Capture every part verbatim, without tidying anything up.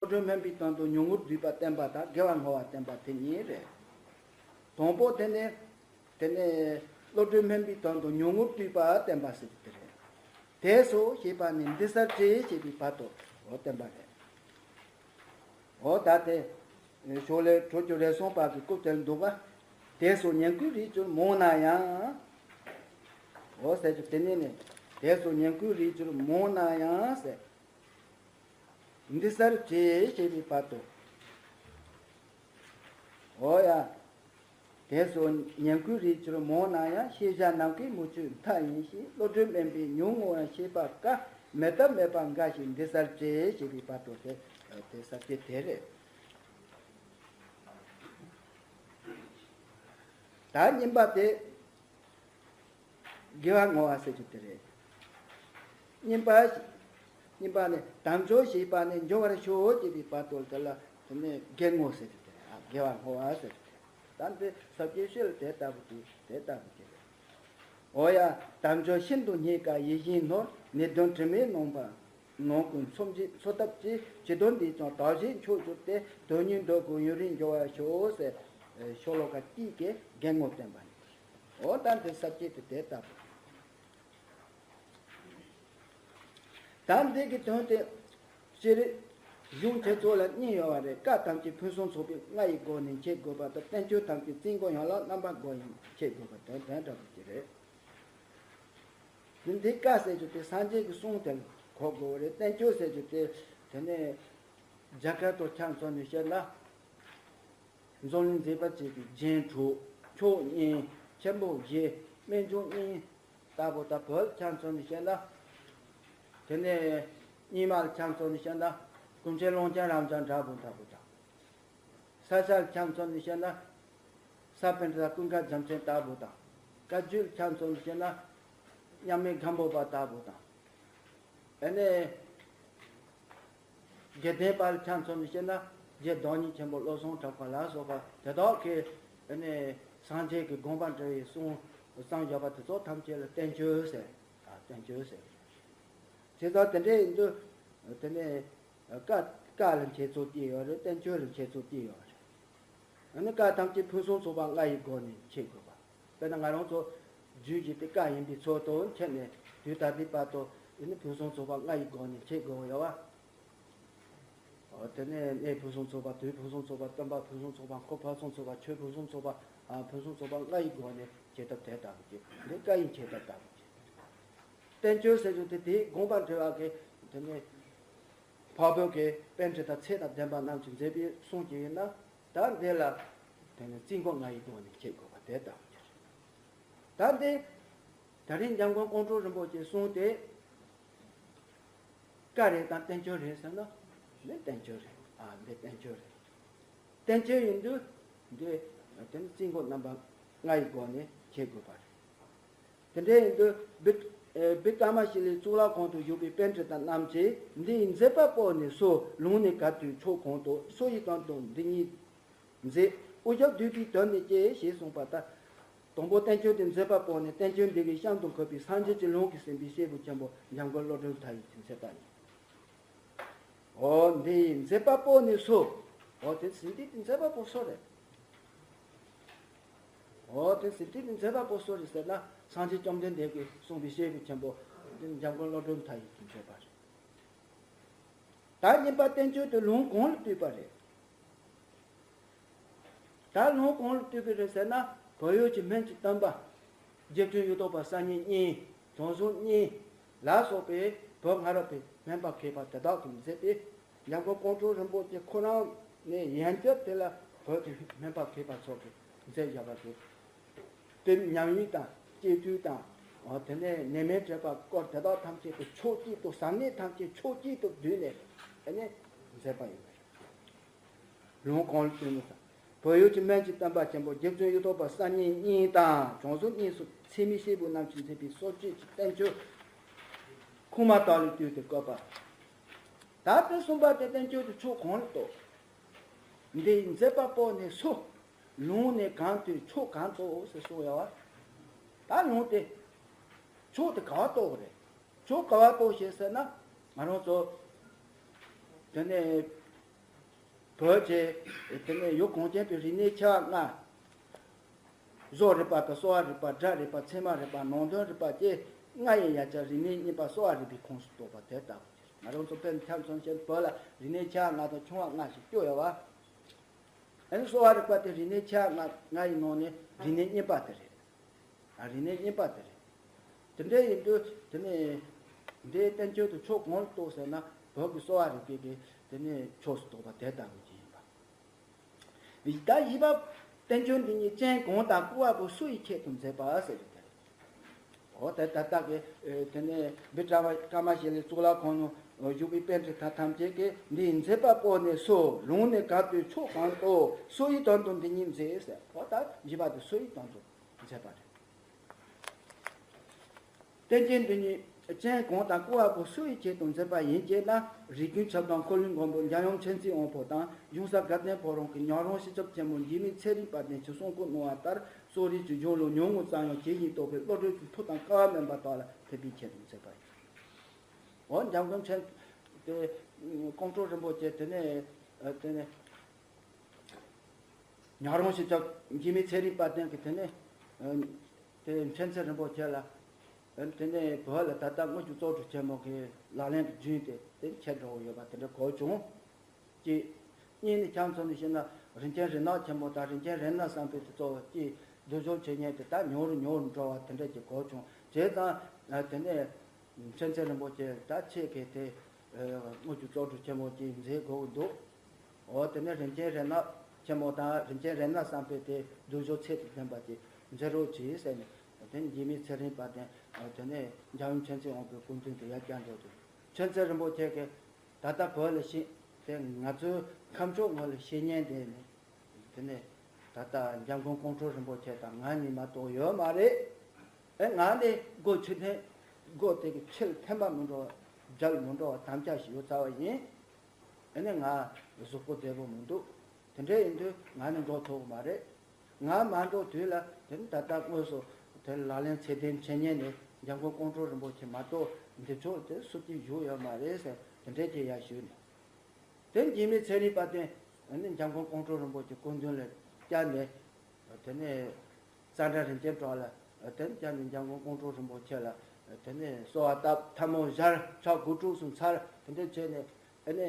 བློ་གྲོས་སྨོན་པའི་དོན་དུ་མྱུ་གུར་བསྡུས་པ་བསྟན་པ་དང་དགེ་བ་བསྔོ་བ་བསྟན་པ་དེ་གཉིས་རེད། དང་པོ་དེ་ནི། དེ་ནས་བློ་གྲོས་སྨོན་པའི་དོན་དུ་མྱུ་གུར་བསྡུས་པ་བསྟན་པ་ཟེར་གྱི་དེ་རེད། དེ་སོ་ཞེས་པ་ནི་འདི་སར་བྲིས་ཞེས་པའི་བར་དུ་འོ་བསྟན་པ་རེད། འོ་ད་དེ་ཞོགས་ལས་གྲོལ་གྱི་རེ་ཟུང་བར་གྱི་སྐུ་དེར་འདུག་པ། དེ་སོ་ཉན་ཁུལ་རིགས་གྱུར་མང་ན་ཡང་། འོ་ཟེར་གྱི་དེ་ནས་ནི། དེ་སོ་ཉན་ཁུལ་རིགས་གྱུར་མང་ན་ཡང་ཟེར། འདི་སར་བྲིས་ཞེས་པའི་བར་དུ། འོ་ཡ། དེ་སོ་ཉན་ཁུལ་རིགས་གྱུར་མང་ན་ཡང་ཤེས་བྱ་ནམ་མཁའི་མུ་ཁྱུད་མཐའ་ཡིན་ཞེས་བློ་གྲོས་དམན་པས་མྱུར་བསྔོ་བར་བྱེད་པ་དཀའ། མེད་ཐབས་མེད་པ་འགའ་ཞིག་འདི་སར་བྲིས་ཞེས་པའི་བར་དུ་དེ་དེ་ས་བཅད་དེ་རེད། ད་གཉིས་པ་དེ། དགེ་བ་བསྔོ་བ་ཟེར་རྒྱུ་དེ་རེད། གཉིས་པ། གཉིས་པ་ནི་དམ་ཆོས་ཞེས་པ་ནི་འབྱུང་བར་ཤོག་ཅེས་པའི་བར་དུ་དེ་ལ་དེ་ནི་དགེ་བསྔོ་ཟེར་རྒྱུ་དེ་རེད། དགེ་བ་བསྔོ་བ་ཟེར་རྒྱུ་དེ་རེད། ད་འདི་ས་བཅད་ཤོད་ལ་དེ་ལྟ་བུ་དེ་དེ་ལྟ་བུ་དེ་རེད། འོ་ཡ། དམ་ཆོས་ཤིན་ཏུ་རྙེད་དཀའ་ཡིད་བཞིན་ནོར། ནད་གདོན་དྲི་མས་ནོན་པ། ནོན་ཀུན་འཚོ་འཚོ་ཐབས་ཀྱིས། བྱིས་དོན་འདིས་ཀྱང་དག་བྱེད་མཆོག་གྱུར་ཏེ། དོན་གཉིས་འགྲོ་ཀུན་ཡུན་རིང་འགྱུར་བར་ཤོག་ཟེར། ཤོ་ལོ་ཀ་གཅིག་གིས་དགེ་བསྔོ་བསྟན་པ་ནི། འོ་ད་འདི་ས་བཅད་དེ་དེ་ལྟ་བུ། ད་འདི་གི་དོན་དེ། སྤྱིར་གཞུང་དེ་ཚོ་ལ་གཉིས་ཡོད་པ་རེད། བཀའ་ཐམས་ཅད་ཕུན་སུམ་ཚོགས་པའི་ལྔ་ཡི་སྒོ་ནས་འཆད་དགོས་པ་དང་། བསྟན་བཅོས་ཐམས་ཅད་རྩིས་འགོ་ཡན་ལག་རྣམ་པ་སྒོ་ནས་འཆད་དགོས་པ་དོན་དོན་འདྲ་པོ་ཅིག་རེད། འདི་འདི་བཀའ་ཟེར་རྒྱུ་དེ་སངས་རྒྱས་ཀྱི་གསུང་དེ་ལ་གོ་དགོས་པ་རེད། བསྟན་བཅོས་ཟེར་རྒྱུ་དེ་དེ་ནས་རྒྱ་གར་དུ་ཆ་མཚོན་ནས་བཤད་ན། འཛམ་གླིང་མཛེས་པར་བྱེད་པའི་རྒྱན་དྲུག། མཆོག་གཉིས། ཆེན་པོ་བཞི། རྨད་བྱུང་གཉིས། ལྟ་བུ་དང་། བོད་ཆ་མཚོན་ནས་བཤད་ན། དེ་ནས་རྙིང་མ་ལ་ཆ་མཚོན་ནས་བཤད་ན། ཀུན་མཁྱེན་ཀློང་ཆེན་རབ་འབྱམས་འདྲ་པོ་འདྲ་པོ་དང་། ས་སྐྱ་ལ་ཆ་མཚོན་ནས་བཤད་ན། ས་པཎྜི་ཏ་ཀུན་དགའ་རྒྱལ་མཚན་ལྟ་བུ་དང་། བཀའ་བརྒྱུད་ལ་ཆ་མཚོན་ནས་བཤད་ན། མཉམ་མེད་སྒམ་པོ་པ་ལྟ་བུ་དང་། ཨ་ནི། དགེ་ལྡན་པ་ལ་ཆ་མཚོན་ནས་བཤད་ན། རྗེ་བདག་ཉིད་ཆེན་པོ་བློ་བཟང་གྲགས་པ་ལ་སོགས་པ་དེ་དག་གིས་ཨ་ནི་སངས་རྒྱས་ཀྱི་དགོངས་པ་འགྲེལ་བའི་གསུང་བསམ་བཞག་པ་དེ་ཚོ་ཐམས་ཅད་ལ་བསྟན་བཅོས་ཟེར། ཨ། བསྟན་བཅོས་ཟེར། བྱས་ཙང་དེ་འདྲ་ཡིན་དུས་དེ་ནས་བཀའ་བཀའ་ལ་འཆད་ཚུལ་གཅིག་ཡོད་རེད། བསྟན་བཅོས་ལ་འཆད་ཚུལ་གཅིག་ཡོད་རེད། ཨ་ནི་བཀའ་ཐམས་ཅད་ཕུན་སུམ་ཚོགས་པ་ལྔ་ཡི་སྒོ་ནས་འཆད་དགོས་པ། དཔེར་ན་ང་རང་ཚོ་རྒྱུད་བཞི་དེ་བཀའ་ཡིན་པའི་ཚུལ་དུ་འཆད་ནས་དུས་ད་ལྟའི་བར་དུ་ཨ་ནི་ཕུན་སུམ་ཚོགས་པ་ལྔ་ཡི་སྒོ་ནས་འཆད་དགོས་ཡོད་པ། འོ་དེ་ནས་གནས་ཕུན་སུམ་ཚོགས་པ། དུས་ཕུན་སུམ་ཚོགས་པ། སྟོན་པ་ཕུན་སུམ་ཚོགས་པ། འཁོར་ཕུན་སུམ་ཚོགས་པ། ཆོས་ཕུན་སུམ་ཚོགས་པ། ཨ། ཕུན་སུམ་ཚོགས་པ་ལྔ་ཡི་སྒོ་ནས་འཆད་ཐབས་དེ་ལྟ་བུ་ཅིག་འདི་བཀའ་ཡི་འཆད་ཐབས་ལྟ་བུ་ཅིག་བསྟན་བཅོས་ཟེར་རྒྱུ་དེ་དེའི་དགོངས་པ་འགྲེལ་བ་གི་དེ་ནས་འཕགས་བོད་ཀྱི་པཎྜི་ཏ་ཚད་དང་ལྡན་པ་རྣམས་ཀྱིས་མཛད་པའི་གསུང་ཅིག་ཡིན་ན། ད་འདི་ལ་དེ་ནས་རྩིས་འགོ་ལྔ་ཡི་སྒོ་ནས་འཆད་དགོས་པ་དེ་ལྟ་བུ་ཅིག་ད་འདི་ད་རིང་འཇམ་མགོན་ཀོང་སྤྲུལ་རིན་པོ་ཆེའི་གསུང་དེ་བཀའ་རེད་དམ་བསྟན་བཅོས་རེད་ཟེར་ན། འདི་བསྟན་བཅོས་རེད། ཨ། འདི་བསྟན་བཅོས་རེད། བསྟན་བཅོས་ཡིན་དུས་འདི་དེ་ནི་རྩིས་འགོ་རྣམ་པ་ལྔ་ཡི་སྒོ་ནས་འཆད་དགོས་པ་རེད། དེ་འདྲ་ཡིན་དུས་བི་ཨེ་བི་ཀ་མ་ཤི་ལའི་གཙུག་ལག་ཁང་དུ་བཞུགས་པའི་པཎྜི་ཏ་རྣམས་ཀྱིས་འདི་ཡི་མཛད་པ་པོ་ནི་སུ། ལུང་ནི་ག་དུས་ཕྱོགས་གང་དུ་སུ་ཡི་དོན་དུ་འདི་ཉིད་མཛད། དབུ་ཞྭ་བསྡུས་པའི་དོན་ནི་ཅི་ཞེས་གསུངས་པ་ལྟར། དང་པོ་བསྟན་བཅོས་འདི་མཛད་པ་པོ་ནི་བསྟན་བཅོས་འདི་གའི་གཤམ་དུ་འཁོད་པའི་སངས་རྒྱས་ཀྱི་ལུང་གིས་ཟིན་པའི་སྐྱེས་བུ་ཆེན་པོ་འཇམ་མགོན་བློ་གྲོས་མཐའ་ཡས་ཀྱི་མཛད་པ་ཡིན། འོ་འདི་ཡི་མཛད་པ་པོ་ནི་སུ། འོ་དེ་ཟིན་དུས་དེ་མཛད་པ་པོ་སུ་རེད། འོ་དེ་ཟིན་དུས་དེ་མཛད་པ་པོ་སུ་རེད་ཟེར་ན། སངས་རྒྱས་བཅོམ་ལྡན་འདས་ཀྱིས་གསུངས་པའི་སྐྱེས་བུ་ཆེན་པོ་འདི་འཇམ་མགོན་བློ་གྲོས་མཐའ་ཡས་ཀྱི་མཛད་པ་རེད། ད་གཉིས་པ་བསྟན་བཅོས་དེ་ལུང་གང་ལ་བཏུས་པ་རེད། ད་ལུང་གང་ལ་བཏུས་པ་རེད་ཟེར་ན། བོད་ཡུལ་གྱི་སྨན་གྱི་སྟོན་པ་རྗེ་བཙུན་གཡུ་ཐོག་པ་སངས་རྒྱས་གཉིས། བྱང་སེམས་གཉིས་ལ་སོགས་པའི་བོད་སྔ་རབས་པའི་སྨན་པ་མཁས་པ་དེ་དག་གིས་མཛད་པའི་འཇམ་མགོན་ཀོང་སྤྲུལ་རིན་པོ་ཆེ་ཁོ་རང་ནས་ཡན་ཆད་དེ་ལ་བོད་ཀྱི་སྨན་པ་མཁས་པ་ཚོ་གིས་མཛད་བཞག་པ་དེ། དེ་ཉམས་ཡིག་དང་སྐྱེ་དུས་དང་། འོ་དེ་ནས་ནད་མེད་གྲོལ་བ་སྐོར་དེ་དག་ཐམས་ཅད་དུ་ཕྱོགས་གཅིག་ཏུ་ཟབ་གནད་ཐམས་ཅད་ཕྱོགས་གཅིག་ཏུ་བསྡུས་ནས་ཨ་ནི་མཛད་པ་ཡིན་པ་རེད། ལུང་གང་ལ་བཏུས་ནས་དང་། བོད་ཡུལ་གྱི་སྨན་གྱི་སྟོན་པ་ཆེན་པོ་རྗེ་བཙུན་གཡུ་ཐོག་པ་སངས་རྒྱས་གཉིས་དང་བྱང་སེམས་གཉིས་སུ་ཚད་མེད་སྐྱེས་བུ་རྣམས་ཀྱིས་མཛད་པའི་སྲོག་གཅོད་ཀྱི་བསྟན་བཅོས་ཁུངས་མ་དག་ལས་བཏུས་ཏེ་བཀོད་པ། ད་དེ་གསུངས་པ་དེ་བསྟན་བཅོས་དེ་ཕྱོགས་གང་ལ་གཏོགས། འདི་ཡི་མཛད་པ་པོ་ནི་སུ། ལུང་ནི་གང་དུ་ཕྱོགས་གང་དུ་ཟེར་གསུངས་ཡོད་པ། ད་ལུང་དེ་ཕྱོགས་དེ་ག་བ་གཏོགས་རེད། ཕྱོགས་ག་བ་གཏོགས་ཞེས་ཟེར་ན། ང་རང་ཚོ་དེ་ནས་ བོད་ཀྱི་དེ་ནས་ཡུལ་གངས་ཅན་པའི་རིག་གནས་ཆེ་བ་ལྔ། བཟོ་རིག་པ་དང་གསོ་བ་རིག་པ། སྒྲ་རིག་པ། ཚད་མ་རིག་པ། ནང་དོན་རིག་པ་བཅས་ལྔ་ཡིན་ཡ་ཆ་རིག་གནས་རྙིང་པ་གསོ་བ་རིག་པའི་ཁོངས་སུ་གཏོགས་པ་དེ་ལྟ་བུ་ཅིག་ང་རང་ཚོ་དཔེར་ན་ཆ་མཚོན་བྱས་བོད་ལ་རིག་གནས་ཆེ་བ་ལྔ་དང་ཆུང་བ་ལྔ་ཞིག་བསྐྱོད་ཡོད་པ། ཨ་ནི་གསོ་བ་རིག་པ་དེ་རིག་གནས་ཆེ་བ་ལྔ་ལྔ་ཡི་ནང་ནས་རིག་གནས་རྙིང་པ་དེ་རེད། ཨ་རིག་གནས་རྙིང་པ་དེ་རེད། དེ་འདྲ་ཡིན་དུས་དེ་ནས་འདིའི་བསྟན་བཅོས་དེ་ཕྱོགས་གང་ལ་གཏོགས་ཟེར་ན་བོད་ཀྱི་གསོ་བ་རིག་པའི་གི་དེ་ནས་ཕྱོགས་སུ་གཏོགས་པ་དེ་ལྟ་བུ་ཅིག་ཡིན་པ། ད་བཞི་པ། བསྟན་བཅོས་འདི་ཉིད་སྤྱན་གང་དང་བཀུར་བ་པོ་སུ་ཡི་ཆེད་དུ་མཛད་པ་ཟེར་གྱི་དེ་རེད། འོ་དེ་ད་ལྟ་གི་དེ་ནས་བི་ཀྲ་མ་ཀ་མ་ཤཱི་ལའི་གཙུག་ལག་ཁང་ནང་བཞུགས་པའི་པཎྜི་ཏ་ཐམས་ཅད་ཀྱིས་འདི་ཡི་མཛད་པ་པོ་ནི་སུ། ལུང་ནི་ག་དུས་ཕྱོགས་གང་དུ། སུ་ཡི་དོན་དུ་འདི་ཉིད་མཛད་ཟེར། འོ་ད་བཞི་པ་དེ་སུ་ཡི་དོན་དུ་མཛད་པ་རེད། བསྟན་བཅོས་འདི་ཉིད་སྤྱན་གང་དང་བཀུར་བ་པོ་སུ་ཡི་ཆེད་དུ་མཛད་པ་ཡིན་ཅེ་ན། རིགས་ཀུན་ཁྱབ་བདག་འཁོར་ལོའི་མགོན་པོ་འཇམ་དབྱངས་མཁྱེན་བརྩེའི་དབང་པོ་དང་གཞུང་ས་དགའ་ལྡན་ཕོ་བྲང་གི་ཉག་རོང་སྤྱི་ཁྱབ་ཆེན་མོ་འཇིགས་མེད་ཚེ་རིང་དཔལ་ལྡན་གྱིས་གསུང་བཀོད་གནང་བ་ལྟར། གསོ་རིག་གི་གཞུང་ལུགས་ཉུང་ངུ་ཙམ་ཡང་ཇི་བཞིན་རྟོགས་པའི་བློ་གྲོས་ཀྱི་མཐུ་དང་བསྐལ་པ་མུན་པ་དག་ལ་ཕན་པའི་ཆེད་དུ་མཛད་པ་ཡིན། འོ་འཇམ་མགོན་མཁྱེན་དེ་ཀོང་སྤྲུལ་རིན་པོ་ཆེ་དེ་ནས་དེ་ནས། ཉག་རོང་སྤྱི་ཁྱབ་འཇིགས་མེད་ཚེ་རིང་དཔལ་ལྡན་གྱིས་དེ་ནས་དེ་མཁྱེན་བརྩེ་རིན་པོ་ཆེ་ལ་དེ་ནས་བོད་ལ་ད་ལྟ་དངུལ་གྱི་བཙོག་གྲུབ་ཆེན་མོ་གི་ལག་ལེན་གྱི་རྒྱུན་དེ་དེ་ཁྱེར་འགྲོ་གི་ཡོད་པ་དེ་འདྲ་གོ་བྱུང་། གཅིག་གཉིས་ནི་ཆ་མཚོན་ནས་བཤད་ན་རིན་ཆེན་རི་ནག་ཆེན་མོ་དང་རིན་ཆེན་རི་ནག་བསམ་འཕེལ་དེ་གཙོ་བོ་གཅིག་སྡུག་སྦྱོང་བྱེད་མཁན་དེ་ད་ཉུང་རུ་ཉུང་རུ་འགྲོ་བ་དེ་འདྲ་གྱི་གོ་བྱུང་། བྱས་ཙང་དེ་ནས་མཁྱེན་བརྩེ་རིན་པོ་ཆེ་ད་ཆེད་ཀྱི་དེ་དངུལ་གྱི་བཙོག་གྲུབ་ཆེན་མོ་གཅིག་མཛད་དགོས་ཀྱི་འདུག་འོ་དེ་ནས་རིན་ཆེན་རི་ནག་ཆེན་མོ་དང་རིན་ཆེན་རི་ནག་བསམ་འཕེལ་དེ་སྡུག་སྦྱོང་ཚད་དང་ལྡན་པ་ཅིག་མཛད་རོགས་གྱིས་ཟེར་ནས་དེ་ནས་འཇིགས་མེད་ཚེ་རིང་དཔལ་ལྡན་དེ་ནས་འཇམ་དབྱངས་མཁྱེན་བརྩེའི་དབང་པོའི་སྐུ་མདུན་དུ་ཡར་བསྐྱལ་འགྲོ་དུས་མཁྱེན་བརྩེ་རིན་པོ་ཆེ་གིས་ད་ལྟ་བོད་ལ་ཤི་དེ་ང་ཚོའི་ཁམས་ཕྱོགས་ངོས་ལ་ཤི་ཉེན་དེ་ནི་དེ་ནས་ད་ལྟ་འཇམ་མགོན་ཀོང་སྤྲུལ་རིན་པོ་ཆེ་དང་ང་གཉིས་མ་གཏོགས་ཡོད་མ་རེད། ཨེ་ང་ནི་སྒོ་ཕྱི་འཐེན་སྒོ་དེ་གི་ཕྱིར་འཐེན་པ་མི་འགྲོ་བརྒྱབ་མི་འགྲོ་བ་དམ་བཅའ་ཞིག་ཡོད་ཚར་བ་ཡིན། ཨ་ནི་ང་གཟུགས་པོ་བདེ་པོ་མི་འདུག་དེ་འདྲ་ཡིན་དུས་ང་ནི་འགྲོ་ཐུབ་ཀྱི་མ་རེད། ང་མ་འགྲོ་དུས་ལ་དེ་ནི་ད་ལྟ་དངོས་སུ་དེ་ལག་ལེན་ཚད་ལྡན་འཆད་ཉན་ནི་འཇམ་མགོན་ཀོང་སྤྲུལ་རིན་པོ་ཆེ་མ་གཏོགས་འདི་ཕྱོགས་དེ་སུ་གཅིག་བཞུགས་ཡོད་མ་རེད་ཟེར་དེ་འདྲའི་ཅིག་ཡར་ཞུས་ནས། དེ་འཇིགས་མེད་ཚེ་རིང་དཔལ་ལྡན་ཨ་ནི་འཇམ་མགོན་ཀོང་སྤྲུལ་རིན་པོ་ཆེ་སྐུ་མདུན་ལ་བསྐྱལ་ནས། དེ་ནས་ཙནྡྲ་རིན་ཆེན་བྲག་ལ་དེ་ནས་བསྐྱལ་ནས་འཇམ་མགོན་ཀོང་སྤྲུལ་རིན་པོ་ཆེ་ལ་དེ་ནས་གསོལ་བ་བཏབ། ཐལ་མོ་སྦྱར། ཕྱག་དགུ་དཀྲུགས་སུ་འཚལ། དེ་འདྲ་བྱས་ནས་ཨ་ནི་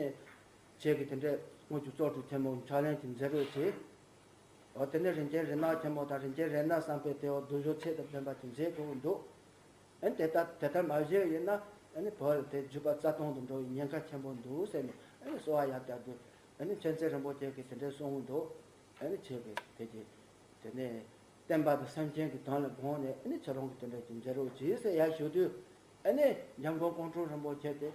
ཁྱེད་ཀྱིས་དེ་འདྲའི་དངུལ་གྱི་བཙོག་གྲུབ་ཆེན་མོ་ཕྱག་ལེན་གྱི་མཛད་རོགས་བྱེད། འོ་དེ་ནས་རིན་ཆེན་རི་ནག་ཆེན་མོ་དང་རིན་ཆེན་རི་ནག་བསམ་འཕེལ་དེ་འོ་སྡུག་སྦྱོང་ཚད་དང་ལྡན་པ་ཅིག་མཛད་དགོས་ཀྱི་འདུག་ཨ་ནི་དེ་ལྟར་དེ་ལྟར་མ་བྱས་ཡིན་ན་ཨ་ནི་བོད་ལ་དེ་རྒྱུད་པ་རྩ་སྟོང་དུ་འགྲོ་བའི་ཉེན་ཁ་ཆེན་པོ་འདུག་ཟེར་ནས་ཨ་ནི་གསོལ་བ་ཡར་བཏབ་དུས་ཨ་ནི་མཁྱེན་བརྩེ་རིན་པོ་ཆེ་གིས་དེ་འདྲའི་གསུང་གི་འདུག་ཨ་ནི་ཁྱེད་ཀྱིས་དེ་གྱིས་དེ་ནས་བསྟན་པ་དང་སེམས་ཅན་གྱི་དོན་ལ་དགོངས་ནས་ཨ་ནི་ཁྱེད་རང་གིས་དེ་འདྲ་ཅིག་མཛད་རོགས་གྱིས་ཟེར་ཡར་ཞུ་དུས། ཨ་ནི་འཇམ་མགོན་ཀོང་སྤྲུལ་རིན་པོ་ཆེ་དེ་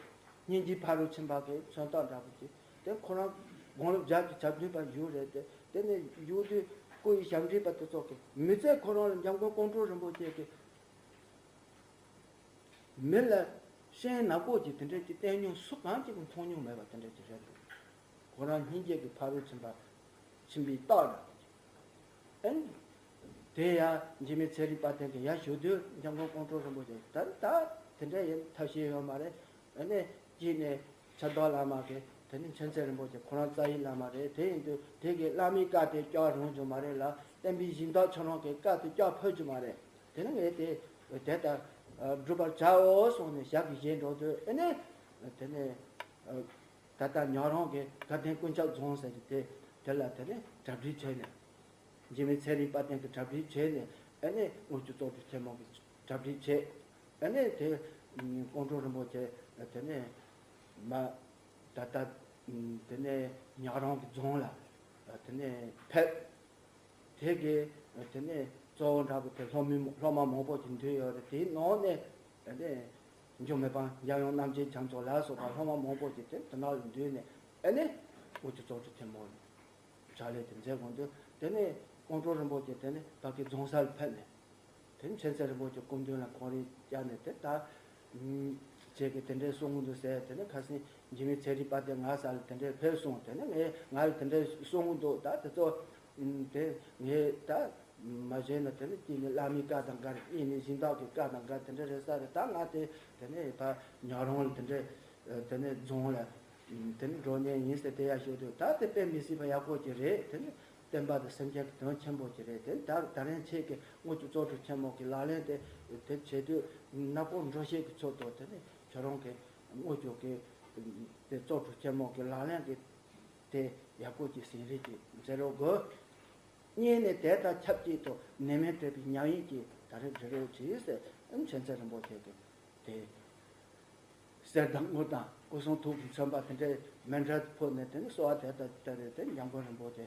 སྙིང་རྗེའི་ཕ་རོལ་ཕྱིན་པ་གི་མཚོན་རྟགས་འདྲ་པོ་ཅིག་དེ་ཁོ་རང་དགུང་ལོ་བརྒྱད་ཅུ་གྱ་བདུན་པ་བཞུགས་རེད་དེ། དེ་ནས་བཞུགས་དུས་སྐུ་ཡི་ཞབས་འདྲེན་པ་དེ་ཚོ་གིས་མི་ཚེ་ཁོ་རང་ལ་འཇམ་མགོན་ཀོང་སྤྲུལ་རིན་པོ་ཆེ་གིས་མི་ལ་སྤྱན་ནག་པོ་ཅིག་དེ་འདྲ་ཅིག་བསྟན་མྱོང་སུ་གང་ཅིག་གིས་མཐོང་མྱོང་མེད་པ་དེ་འདྲ་ཅིག་རེད་འདུག་ཁོ་རང་སྙིང་རྗེ་གི་ཕ་རོལ་ཕྱིན་པ་ཕྱིན་པའི་རྟགས་འདྲ་པོ་ཅིག་ཨན། དེ་ཡང་འཇིགས་མེད་ཚེ་རིང་དཔལ་ལྡན་གྱིས་ཡར་ཞུ་དུས་འཇམ་མགོན་ཀོང་སྤྲུལ་རིན་པོ་ཆེ་ད་ད་དེ་འདྲ་ཡིན་ཐབས་ཤེས་ཡོད་མ་རེད། ཨ་ནི་གཅིག་ནས་ཕྱག་རྡོར་བླ་མ་གིས་དེ་ནི་མཁྱེན་བརྩེ་རིན་པོ་ཆེ་ཁོ་རང་རྩ་བའི་བླ་མ་རེད། དེ་ཡིན་དུས་དེ་གི་བླ་མའི་བཀའ་དེ་བསྐྱར་རུང་རྒྱུ་མ་རེད་ལ། བསྟན་པའི་སྦྱིན་བདག་ཁྱོད་རང་གི་བཀའ་དེ་བསྐྱར་ཕུལ་རྒྱུ་མ་རེད། དེ་ནི་ངས་དེ་དེ་ལྟར་སྒྲུབ་པར་བྱའོ་གསུངས་ནས་ཞབས་ཀྱིས་བཞེས་འགྲོ་དུས་ཨ་ནི་དེ་ནི། ད་ལྟ་ཉག་རོང་གི་དགའ་ལྡན་ཀུན་ཁྱབ་རྫོང་ཟེར་གྱི་དེ་དེ་ལ་དེ་ནས་གྲ་སྒྲིག་བྱས་ནས། འཇིགས་མེད་ཚེ་རིང་དཔལ་ལྡན་གྱིས་གྲ་སྒྲིག་བྱས་ནས་ཨ་ནི་དངུལ་གྱི་བཙོག་གྲུབ་ཆེན་མོ་གི་གྲ་སྒྲིག་བྱས། ཨ་ནི་དེ་ཀོང་སྤྲུལ་རིན་པོ་ཆེ་དེ་ནས་མ་ད་ལྟ་དེ་ནས་ཉག་རོང་གི་རྫོང་ལ་དེ་ནས་ཕེབས། དེ་གའི་དེ་ནས་གཙོ་བོ་འདྲ་པོ་དེ་སློབ་མི་སློབ་མ་མང་པོ་ཅིག་འདུས་ཡོད་རེད། དེའི་ནང་ནས་དེ་ནས་འཇུ་མི་ཕམ་འཇམ་དབྱངས་རྣམ་རྒྱལ་རྒྱ་མཚོ་ལ་སོགས་པ་སློབ་མ་མང་པོ་ཅིག་དེ་དེ་ནང་ལ་འདུས་ནས་ཨ་ནི་དངུལ་གྱི་བཙོག་གྲུབ་ཆེན་མོ་ཕྱག་ལས་དེ་མཛད་དགོས་འདུག་དེ་ནས་ཀོང་སྤྲུལ་རིན་པོ་ཆེ་དེ་ནས་བདག་གི་རྫོང་སར་ཕེབས་ནས། དེ་མཁྱེན་བརྩེ་རིན་པོ་ཆེ་སྐུ་མདུན་ལ་ཁོང་རིགས་བཅར་ནས་དེ་ལྟར་ཁྱེད་ཀྱིས་དེ་འདྲའི་གསུང་གི་འདུག་ཟེར། དེ་ནས་ཁ་སང་འཇིགས་མེད་ཚེ་རིང་དཔལ་ལྡན་ང་ས་ལ་དེ་འདྲའི་ཕེབས་སོང་། དེ་ནས་ངས་ང་ལ་དེ་འདྲའི་གསུང་གི་འདུག་ད་དེ་ཚོ་དེ་ངས་ད་མ་བྱས་ན་དེ་ནས་གཅིག་ནས་བླ་མའི་བཀའ་དང་འགལ། གཉིས་ནས་སྦྱིན་བདག་གི་བཀའ་དང་འགལ། དེ་འདྲ་རེད་ས་རེད། ད་ང་དེ་དེ་ནས་ད་ཉག་རོང་ལ་དེ་འདྲའི་དེ་ནས་རྫོང་ལ་ དེ་ནི་འགྲོ་ཉེན་ཡིན་ཟེར་དེ་ཡང་ཞུ་དུས། ད་དེ་དཔེ་མི་སྲིད་པ་ཡག་པོ་ཅིག་རེད། དེ་ནི་བསྟན་པ་དང་སེམས་ཅན་གྱི་དོན་ཆེན་པོ་ཅིག་རེད། དེ་ད་ད་རིང་ཁྱེད་ཀྱི་དངོས་ཀྱི་གཙོ་གྲུབ་ཆེན་མོ་གི་ལག་ལེན་དེ་དེ་བྱེད་དུས་ནག་པོ་འགྲོ་ཤེས་ཀྱི་ཚོད་དུ། དེ་ནི་ཁྱོད་རང་གི་དངོས་ཀྱི་གི་དེ་གཙོ་གྲུབ་ཆེན་མོ་གི་ལག་ལེན་གྱི་དེ་ཡག་པོ་ཅིག་ཟིན་རེས་ཀྱི་མཛད་རོགས་དགོས། གཉིས་ནས་དེ་དང་ཆབས་ཅིག་ཏུ་ནད་མེད་བཀྲེས་པའི་ཉམས་ཡིན་གྱི་ད་རེས་འབྲི་རོགས་གྱིས་ཟེར། མཚན་རྩེ་རིན་པོ་ཆེ་གི་དེ་གསེར་དང་དངུལ་དང་སྐུ་གསུང་ཐུགས་ཀྱིས་མཚོན་པ་དེ་འདྲའི་མཎྜལ་ཕུལ་ནས། དེ་ནི་གསོལ་བ་དེ་དང་དེ་རེད། དེ་འཇམ་མགོན་རིན་པོ་ཆེ་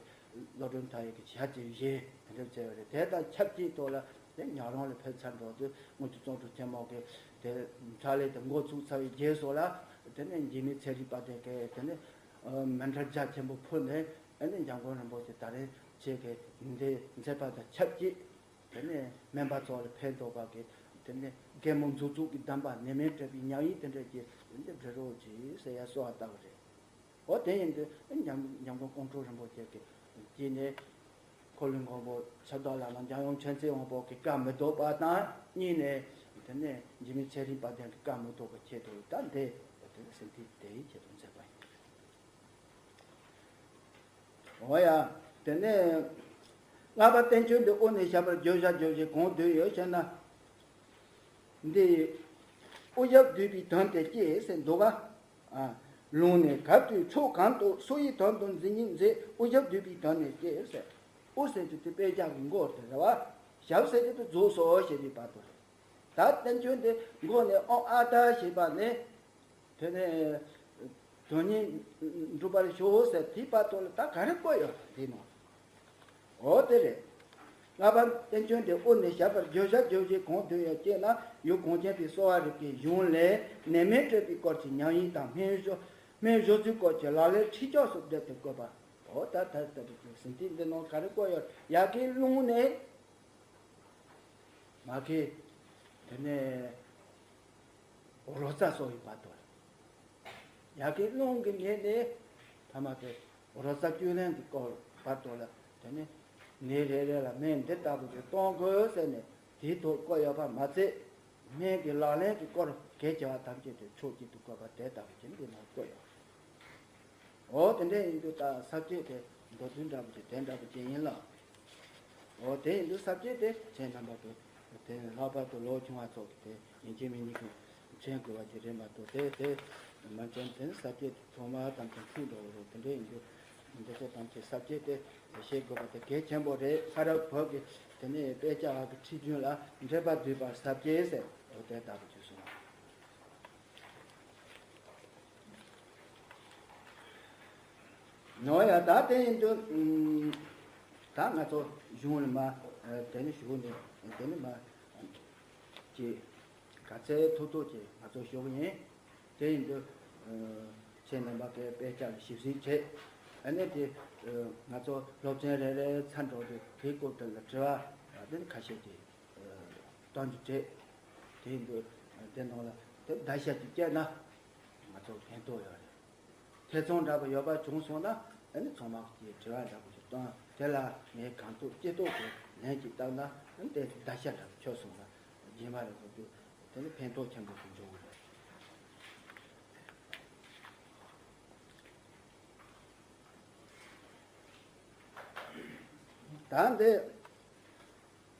བློ་གྲོས་མཐའ་ཡས་ཀྱི་ཞལ་གྱིས་བཞེས་དེ་འདྲ་བྱས་པ་རེད། དེ་དང་ཆབས་ཅིག་ཏུ་ལ་དེ་ཉག་རོང་ལ་ཕེབས་ཚར་འགྲོ་དུས་དངོས་ཀྱི་གཙོ་གྲུབ་ཆེན་མོ་གི་དེ་ཕྱག་ལས་དེ་འགོ་ཚུགས་ཚར་བའི་རྗེས་སུ་ལ། དེ་ནས་འཇིགས་མེད་ཚེ་རིང་དཔལ་ལྡན་གྱིས་དེ་ནས་མཎྜལ་རྒྱ་ཆེན་པོ་ཕུལ་ནས། ཨ་ནི་འཇམ་མགོན་རིན་པོ་ཆེ་ད་རིང་ཁྱེད་ཀྱི་འདི་མཛད་པ་དང་ཆབས་ཅིག་དེ་ནས་སྨན་པ་ཚོ་ལ་ཕན་ཐོགས་པ་གི། དེ་ནས་རྒན་མོ་མཛུབ་ཚུགས་ཀྱི་གདམས་པ་ནད་མེད་བཀྲེས་པའི་ཉམས་ཡིན་དེ་འདྲ་གྱི་འདི་འབྲི་རོགས་གྱིས་ཟེར་ཡ་གསོལ་བ་བཏབ་པ་རེད། འོ་དེ་ཡིན་དུས་འཇམ་འཇམ་མགོན་ཀོང་སྤྲུལ་རིན་པོ་ཆེ་གི་གཅིག་ནས་འཁོར་ལོའི་མགོན་པོ་ཕྱག་རྡོར་ལྷ་དང་འཇམ་དབྱངས་ཆོས་མཚན་དབང་པོ་གི་བཀའ་མི་ལྡོག་པ་དང་། གཉིས་ནས་དེ་ནས་འཇིགས་མེད་ཚེ་རིང་དཔལ་ལྡན་གྱི་བཀའ་མི་ལྡོག་པའི་ཆེད་དུ། ད་འདི་དེ་ནས་སེམས་ཐིག་དེའི་ཆེད་དུ་མཛད་པ་ཡིན། འོ་ཡ། དེ་ནས་ལྷག་པར་བསྟན་བཅོས་འདི་དབུ་ནས་ཞབས་བར་བརྗོད་བྱ་བརྗོད་བྱེད་གང་འདུས་ཡོད་ཅེ་ན། འདི་དབུ་ཞབས་བསྡུས་པའི་དོན་དེ་སྐྱེས་ཟེར་འདུག་ག། ཨ། ལུང་ནས་གབ་ཏུ་ཕྱོགས་གང་དུ་སུ་ཡི་དོན་དུ་མཛད་ཉིད་མཛད། དབུ་ཞབས་བསྡུས་པའི་དོན་ནི་སྐྱེས་ཟེར། དབུ་ཟེར་རྒྱུ་དེ་དཔེ་བྱ་གི་མགོ་དེ་རེད་བ། ཞབས་ཟེར་རྒྱུ་དེ་རྫོགས་སོ་ཞེས་པའི་བར་དུ་རེད། ད་བསྟན་བཅོས་འདི་མགོ་ནས་ཨོཾ་ཨཱཿདྷཱཿ་ཞེས་པ་ནས། དེ་ནས་དོན་གཉིས་འགྲུབ་པར་ཤོག་ཟེར་དེའི་བར་དུ་ལ་ད་ག་རེ་བཀོད་ཡོད་འདི་ནོ། འོ་དེ་རེད། ལྷག་པར་བསྟན་བཅོས་འདི་དབུ་ནས་ཞབས་བར་བརྗོད་བྱ་བརྗོད་བྱེད་གང་འདུས་ཡོད་ཅེ་ན། ཡུལ་གངས་ཅན་པའི་གསོ་བ་རིག་པའི་གཞུང་ལས་ནད་མེད་བཀྲེས་པའི་སྐོར་གྱི་ཉམས་ཡིན་དང་སྨན་སྦྱོར་སྨན་སྦྱོར་ཚུལ་སྐོར་གྱི་ལག་ལེན་ཁྲིད་ཕྱོགས་སུ་བསྡུས་ཏེ་བཀོད་པ། འོ་ད་ད་ལྟ་བུ་གི་ཟིན་ཐིག་འདི་ནང་ག་རེ་བཀོད་ཡོད། ཡ་གི་རླུང་ནས། མ་གི། དེ་ནས་རོ་ཙ་སོགས་ཡིན་པ་དོ། ཡ་གི་རླུང་གི་ངོས་ནས་ཐ་མ་དེ་རོ་ཙ་བཅུད་ལེན་གྱི་སྐོར་བར་དོ་ལ། དེ་ནས་ནད་རེ་རེ་ལ་སྨན་འདི་ལྟ་བུ་ཞིག་གཏོང་དགོས་ཟེར་ནས་དེའི་ཐོག་བཀོད་ཡོད་པ་མ་ཚད། སྨན་གྱི་ལག་ལེན་གྱི་སྐོར་གལ་ཆེ་བ་ཐམས་ཅད་དེ་ཕྱོགས་གཅིག་ཏུ་བཀོད་པ་དེ་ལྟ་བུ་ཞིག་འདི་ནང་བཀོད་ཡོད། འོ་དེ་འདྲ་ཡིན་དུས་ད་ས་བཅད་དེ་མདོ་དོན་འདྲ་པོ་ཅིག་དེ་འདྲ་པོ་ཅིག་ཡིན་ལ། འོ་དེ་ཡིན་དུས་ས་བཅད་དེ་ཁྱེད་རྣམ་པ་ཚོ་དེ་ལྷག་པར་དུ་ལོ་ཆུང་བ་ཚོ་གི་དེ་ཡིན་གཅིག་མིན་གཉིས་ཀྱི་མཁྱེན་དགོས་པ་ཅིག་རེད་མ་གཏོགས། དེ་དེ་མ་མཁྱེན་དེ་ནི་ས་བཅད་དེ་ཐོག་མ་ཙམ་གྱི་འཁྲུལ་འགྲོ་བ་རེད། དེ་འདྲ་ཡིན་དུས་འདི་ཚོ་ཐམས་ཅད་ས་བཅད་དེ་ཤེས་དགོས་པ་དེ་གལ་ཆེན་པོ་རེད། ཕ་རབས་བོད་ཀྱི་དེ་ནས་དཔེ་ཆ་བ་གི་ཁྲིད་རྒྱུན་ལ་འགྲེལ་པ་བསྡུས་པ་ས་བཅད་ཟེར། འོ་དེ་ལྟ་བུ་ཅིག་གསུངས། ནོ་ཡ། ད་དེ་ཡིན་དུས་ད་ང་ཚོ་གཞུང་ལ་མ་དེ་ནི་ཞུགས་ནས་དེ་ནི་མ་ཅིག་ག་ཚད་ཐུབ་ཐུབ་ཅིག་ང་ཚོ་ཞུགས་ཡིན། དེ་ཡིན་དུས་ཁྱེད་རྣམ་པ་གིས་དཔེ་ཆ་ལ་ཞིབ་འཚོལ་བྱེད། ཨ་ནི་དེ་ང་ཚོ་སློབ་ཚན་རེ་རེ་ཚར་འགྲོ་དུས་དེའི་སྐོར་དེ་ལ་དྲི་བ་དེ་ནི་ཁ་ཤས་ཀྱིས་གཏོང་རྒྱུ་བྱེད། དེ་ཡིན་དུས་དེ་ནང་ལ་དེ་བརྡ་ཤ་ཅིག་བསྐྱལ་ན་ང་ཚོ་ཕན་ཐོགས་ཡོད་རེད། ཐེ་ཚོམ་འདྲ་པོ་ཡོད་པ་བྱུང་སོང་ན། ཨ་ནི་ཚང་མ་གིས་དྲི་བ་འདྲ་པོ་ཞིག་བཏང་། དེ་ལ་ངས་གང་ཐུབ་ཅི་ཐུབ་ཀྱིས་ལན་ཅིག་བཏབ་ན། ཨ་ནི་དེ་བརྡ་ཤ་འདྲ་པོ་ཆོད་སོང་ན་རྗེས་མ་རེ་ཐུབ་རྒྱུ་དེ་ནི་ཕན་ཐོགས་ཆེན་པོ་ཞིག་འབྱུང་གི་རེད། ད་འདི་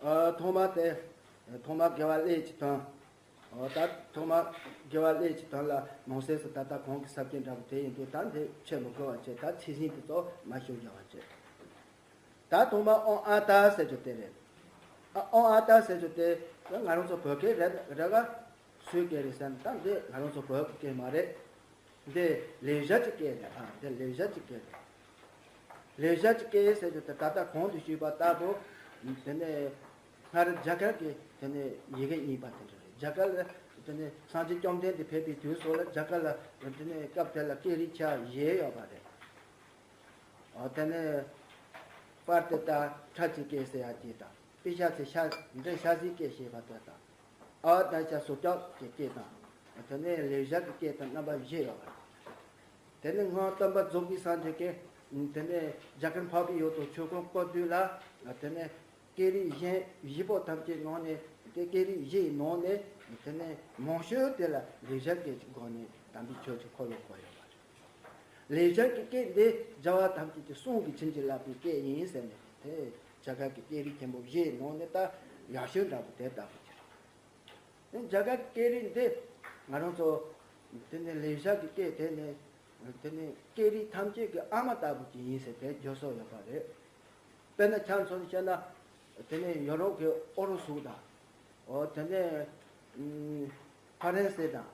ཨ་ཐོག་མ་དེ་ཐོག་མ་དགེ་བ་ཀླད་ཀྱི་དོན། ཨོ་ད་ཐོག་མ་དགེ་བ་ཀླད་ཀྱི་དོན་ལ་ནང་གསེས་སུ་ད་ལྟ་གོང་གི་ས་བཅད་འདྲ་པོ་དེ་ཡིན་དུས་ད་འདི་འཆད་མི་དགོས་པ་བྱས། ད་ཚིག་ཟིན་དེ་ཚོ་མ་ཞུ་རྒྱག་པ་བྱས། ད་ཐོག་མ་ཨོཾ་ཨཱཿདྷཱིཿཟེར་རྒྱུ་དེ་རེད། ཨ་ཨོཾ་ཨཱཿདྷཱིཿཟེར་རྒྱུ་དེ་ང་རང་ཚོ་བོད་སྐད་རེད་རེད་ག་སུའི་སྐད་རེད་ཟེར་ན། ད་འདི་ང་རང་ཚོ་བོད་ཀྱི་སྐད་མ་རེད། འདི་ལེགས་སྦྱར་གྱི་སྐད་རེད། ཨ་འདི་ལེགས་སྦྱར་གྱི་སྐད་རེད། ལེགས་སྦྱར་གྱི་སྐད་ཟེར་རྒྱུ་དེ་ད་ལྟ་གོང་དུ་ཞུས་པ་ལྟ་བུ། དེ་ནས་སྔར་རྒྱ་གར་གྱི་དེ་ནས་ཡི་གེ་རྙིང་པ་དེ་འདྲ་རེད། རྒྱ་གར་ལ་དེ་ནས་སངས་རྒྱས་བཅོམ་ལྡན་འདས་ཕེབས་པའི་དུས་སུ་ལ་རྒྱ་གར་ལ་དེ་ནས་སྐབས་དེ་ལ་སྐད་རིགས་ཆ་བཞི་ཡོད་པ་རེད། ཨ་དེ་ནས་པར་ཏི་ཏ་ཁྲ་ཅིག་སྐད་ཟེར་ཡ་གཅིག་དང་། པི་ཤ་ཚེ་ཤ་འདྲེ་ཤ་ཟའི་སྐད་ཞེས་པ་དེ་དང་། ཨ་ད་ཤ་སོ་སྐྱབས་ཀྱི་སྐད་དང་། དེ་ནས་ལེགས་སྦྱར་གྱི་སྐད་དང་རྣམ་པ་བཞི་ཡོད་པ་རེད། དེ་ནས་སྔོན་སྟོན་པ་རྫོགས་པའི་སངས་རྒྱས་ཀྱིས་དེ་ནས་རྒྱ་གར་འཕགས་པའི་ཡུལ་དུ་ཆོས་འཁོར་བསྐོར་དུས་ལ། དེ་ནས་སྐད་རིགས་གཞན་བཞི་པོ་ཐམས་ཅད་ནང་ནས། དེ་སྐད་རིགས་བཞི་ཡི་ནང་ནས་དེ་ནས་མང་ཤོས་དེ་ལ་ལེགས་སྦྱར་སྐད་ཀྱི་སྒོ་ནས་དམ་པའི་ཆོས་ཀྱི་འཁོར་ལོ་བསྐོར་ཡོད་པ་རེད། ལེགས་སྦྱར་གྱི་སྐད་འདི་རྒྱལ་བ་ཐམས་ཅད་ཀྱི་གསུང་གི་བྱིན་གྱིས་བརླབས་པའི་སྐད་ཡིན་ཟེར་ནས་དེ་རྒྱ་གར་གྱི་སྐད་རིགས་ཆེན་པོ་བཞིའི་ནང་ནས་ད་ཡག་ཤོས་འདྲ་པོ་དེ་ལྟ་བུ་ཅིག་རེད། རྒྱ་གར་གྱི་སྐད་རིགས་འདི་ང་རང་ཚོ་དེ་ནས་ལེགས་སྦྱར་གྱི་སྐད་དེ་ནས་དེ་ནས་སྐད་རིགས་ཐམས་ཅད་ཀྱི་ཨ་མ་ལྟ་བུ་ཅིག་ཡིན་ཟེར་དེ་བརྗོད་སྲོལ་ཡོད་པ་རེད། དཔེར་ན་ཆ་མཚོན་བཤད་ན་དེ་ནས་ཡོ་རོབ་ཀྱི་ཨུ་རུ་སུ་དང་། འོ་དེ་ནས་ཨུམ་ཧྥ་རན་སི་དང་།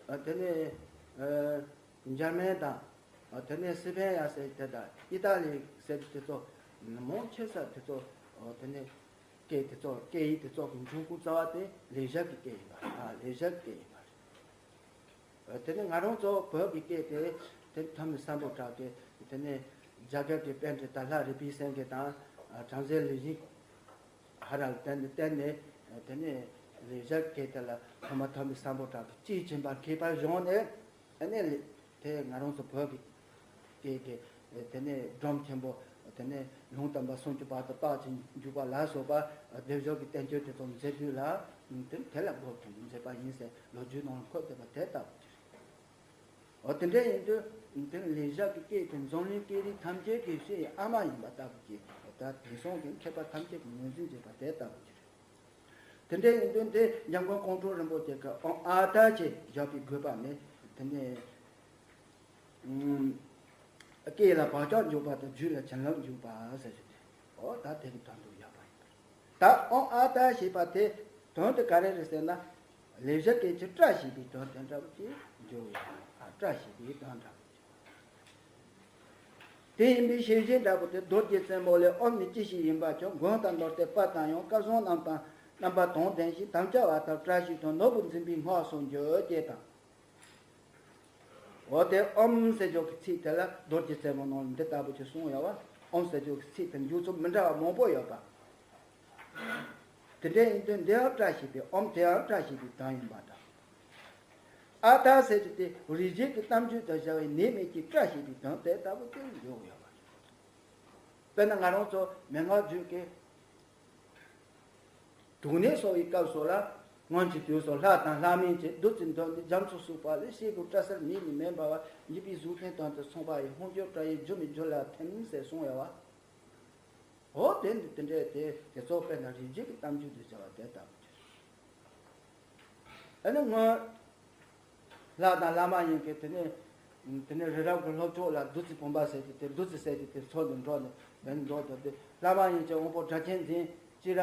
ཨ་དེ་ནས་ཨ་འཇར་མན་དང་། ཨ་དེ་ནས་སི་པན་ཡ་ཟེར་དེ་དང་ཨི་ཏཱ་ལི་ཟེར་དེ་ཚོ་མང་ཆེ་ས་དེ་ཚོ། འོ་དེ་ནས་སྐད་དེ་ཚོ་སྐད་ཡིག་དེ་ཚོ་གི་འབྱུང་ཁུངས་རྩ་བ་དེ་ལེགས་སྦྱར་གྱི་སྐད་ཡིན་པ་རེད། ཨ་ལེགས་སྦྱར་གྱི་སྐད་ཡིན་པ་རེད། དེ་ནས་ང་རང་ཚོ་བོད་ཀྱི་སྐད་དེ་དེ་ཐོན་མི་སམ་བྷོ་ཊ་གི་དེ་ནས་རྒྱ་གར་གྱི་པཎྜི་ཏ་ལྷ་རིག་པའི་སེང་གེ་དང་བྲམ་ཟེ་ལེགས་སྦྱིས་ཧ་ར་ལ་བརྟེན་ནས་བརྟེན་ནས་དེ་ནས་ལེགས་སྦྱར་སྐད་དེ་ལ་ཐོག་མ་ཐོན་མི་སམ་བྷོ་ཊ་གི་དཔྱིས་ཕྱིན་པ་མཁས་པ་བྱུང་ནས་དེ་ནས་དེ་ང་རང་ཚོ་བོད་ཀྱི་སྐད་ཀྱི་དེ་ནས་སྒྲོམ་ཆེན་པོ་དེ་ནས་ལུང་དམ་པ་སུམ་ཅུ་པ་དང་རྟགས་ཅན་འཇུག་པ་ལ་སོགས་པ་སྡེབ་སྦྱོར་གྱི་བསྟན་བཅོས་དེ་ཚོ་མཛད་དུས་ལ་དེ་དེ་ལ་སྒོ་ཀུན་ཏུ་མཛད་པ་ཡིན་ཟེར་ལོ་རྒྱུས་ནང་འཁོད་བསྡད་པ་དེ་ལྟ་བུ་ཅིག་རེད། འོ་དེ་འདྲ་ཡིན་དུས་དེ་ལེགས་སྦྱར་གྱི་སྐད་དེ་འཛམ་གླིང་སྐད་རིགས་ཐམས་ཅད་ཀྱི་སྤྱི་ཡི་ཨ་མ་ཡིན་པ་ལྟ་བུ་ཅིག་ད་དེང་སང་གི་མཁས་པ་ཐམས་ཅད་ཀྱིས་ངོས་འཛིན་བྱས་པ་དེ་ལྟ་བུ་ཅིག་རེད། དེ་འདྲ་ཡིན་དུས་འདི་འཇམ་མགོན་ཀོང་སྤྲུལ་རིན་པོ་ཆེ་གི་ཨོཾ་ཨཱཿ་ཏཱ་ཞེས་བརྗོད་པའི་དགོས་པ་ནི་དེ་ནས་ཨུམ་སྐད་ལ་བག་ཆགས་འཇུག་པ་དང་རྒྱུད་ལ་བྱིན་རླབས་འཇུག་པ་ཟེར་རྒྱུ་དེ། འོ་ད་དེ་གི་དོན་དུ་ཡོད་པ་ཡིན་པ་རེད། ད་ཨོཾ་ཨཱཿ་ཏཱ་ཞེས་པ་དེ་དོན་དུ་ག་རེ་རེད་ཟེར་ན། ལེགས་སྦྱར་སྐད་ཀྱི་སྐྲ་ཞེས་པའི་དོན་དེ་འདྲ་པོ་ཅིག་འཇུག་ཡོད་པ། ཨ་སྐྲ་ཞེས་པའི་དོན་འདྲ་པོ་ཅིག་དེ་ཡིན་པའི་ཤེས་བཞིན་འདྲ་པོ་དེ་རྡོ་རྗེ་རྩེ་མོ་ལས་ཨོཾ་ནི་ཅི་ཞིག་ཡིན་པ་ཀྱང་མགོན་དང་ནོར་རྟེན་དཔལ་དང་ཡང་། སྐལ་བཟང་རྣམས་དང་རྣམ་པ་དང་ལྡན་ཞིང་། དམ་བཅའ་བ་ལྟར་བཀྲ་ཤིས་དང་། ནོར་བུ་འཛིན་པའི་སྔགས་སུ་འགྱུར། ཅེས་དང་། འོ་དེ་ཨོཾ་ཟེར་རྒྱུ་གི་ཚིག་དེ་ལ་རྡོ་རྗེ་རྩེ་མོ་ནང་ལ་འདི་ལྟ་བུ་ཅིག་གསུངས་ཡོད་པ། ཨོཾ་ཟེར་རྒྱུ་གི་ཚིག་དེ་འཇུག་ཚུལ་མི་འདྲ་བ་མང་པོ་ཡོད་པ། དེ་འདྲ་ཡིན་དུས་འདི་ཡང་བཀྲ་ཤིས་པའི་ཨོཾ་དེ་ཡང་བཀྲ་ཤིས་པའི་དོན་ཡིན་པ་དང་། ཨཱཿ་ཏཱ་ཟེར་རྒྱུ་དེ་རིག་བྱེད་ཀྱི་གཏམ་རྒྱུད་དུ་བྱ་བའི་ནད་མེད་ཀྱི་བཀྲ་ཤིས་པའི་དོན་དེ་ལྟ་བུ་དེ་འཇུག་ཡོད་པ། དཔེར་ན་ང་རང་ཚོ་མན་ངག་རྒྱུད་ཀྱི་དུག་ནད་གསོ་བའི་སྐབས་སུ་ལ། སྔོན་གྱི་དུས་སུ་ལྷ་དང་ལྷ་མིན་གྱི་བདུད་རྩི་འདོན་ཏེ་རྒྱ་མཚོ་བསྲུབས་པ་ལས་སྐྱེ་དགུའི་སྐྲ་སེར་མིག་གཉིས་མེད་འབར་བ་འཇིག་པའི་གཟུགས་ཅན་དོན་དུ་སོང་བ་ཡི། ཧོང་སྦྱོར་དགྲ་ཡི་རྒྱུ་མེད་རྒྱུ་ལ་ཐིམ་ཟེར་གསུངས་ཡོད་པ། འོ་དེ་འདི་དེ་འདྲས་དེ་དེ་ཚོ་དཔེར་ན་རིག་བྱེད་ཀྱི་གཏམ་རྒྱུད་དུ་བྱ་བ་དེ་ལྟ་བུ་ཅིག་ཨ་ནི་སྔོན་ལྷ་དང་ལྷ་མ་ཡིན་གྱི་དེ་ནས་དེ་ནས་རི་རབ་ཀྱི་ལྷོ་ཕྱོགས་ལ་བདུད་རྩི་བུམ་པ་ཟེར་གྱི་དེ་བདུད་རྩི་ཟེར་གྱི་དེ་ཚོ་ནས་འགྲོ་ནས་དེ་ནས་འགྲོ་འདོད་དེ་ལྷ་མ་ཡིན་གྱི་དབང་པོ་སྒྲ་གཅན་འཛིན་སྤྱི་ར་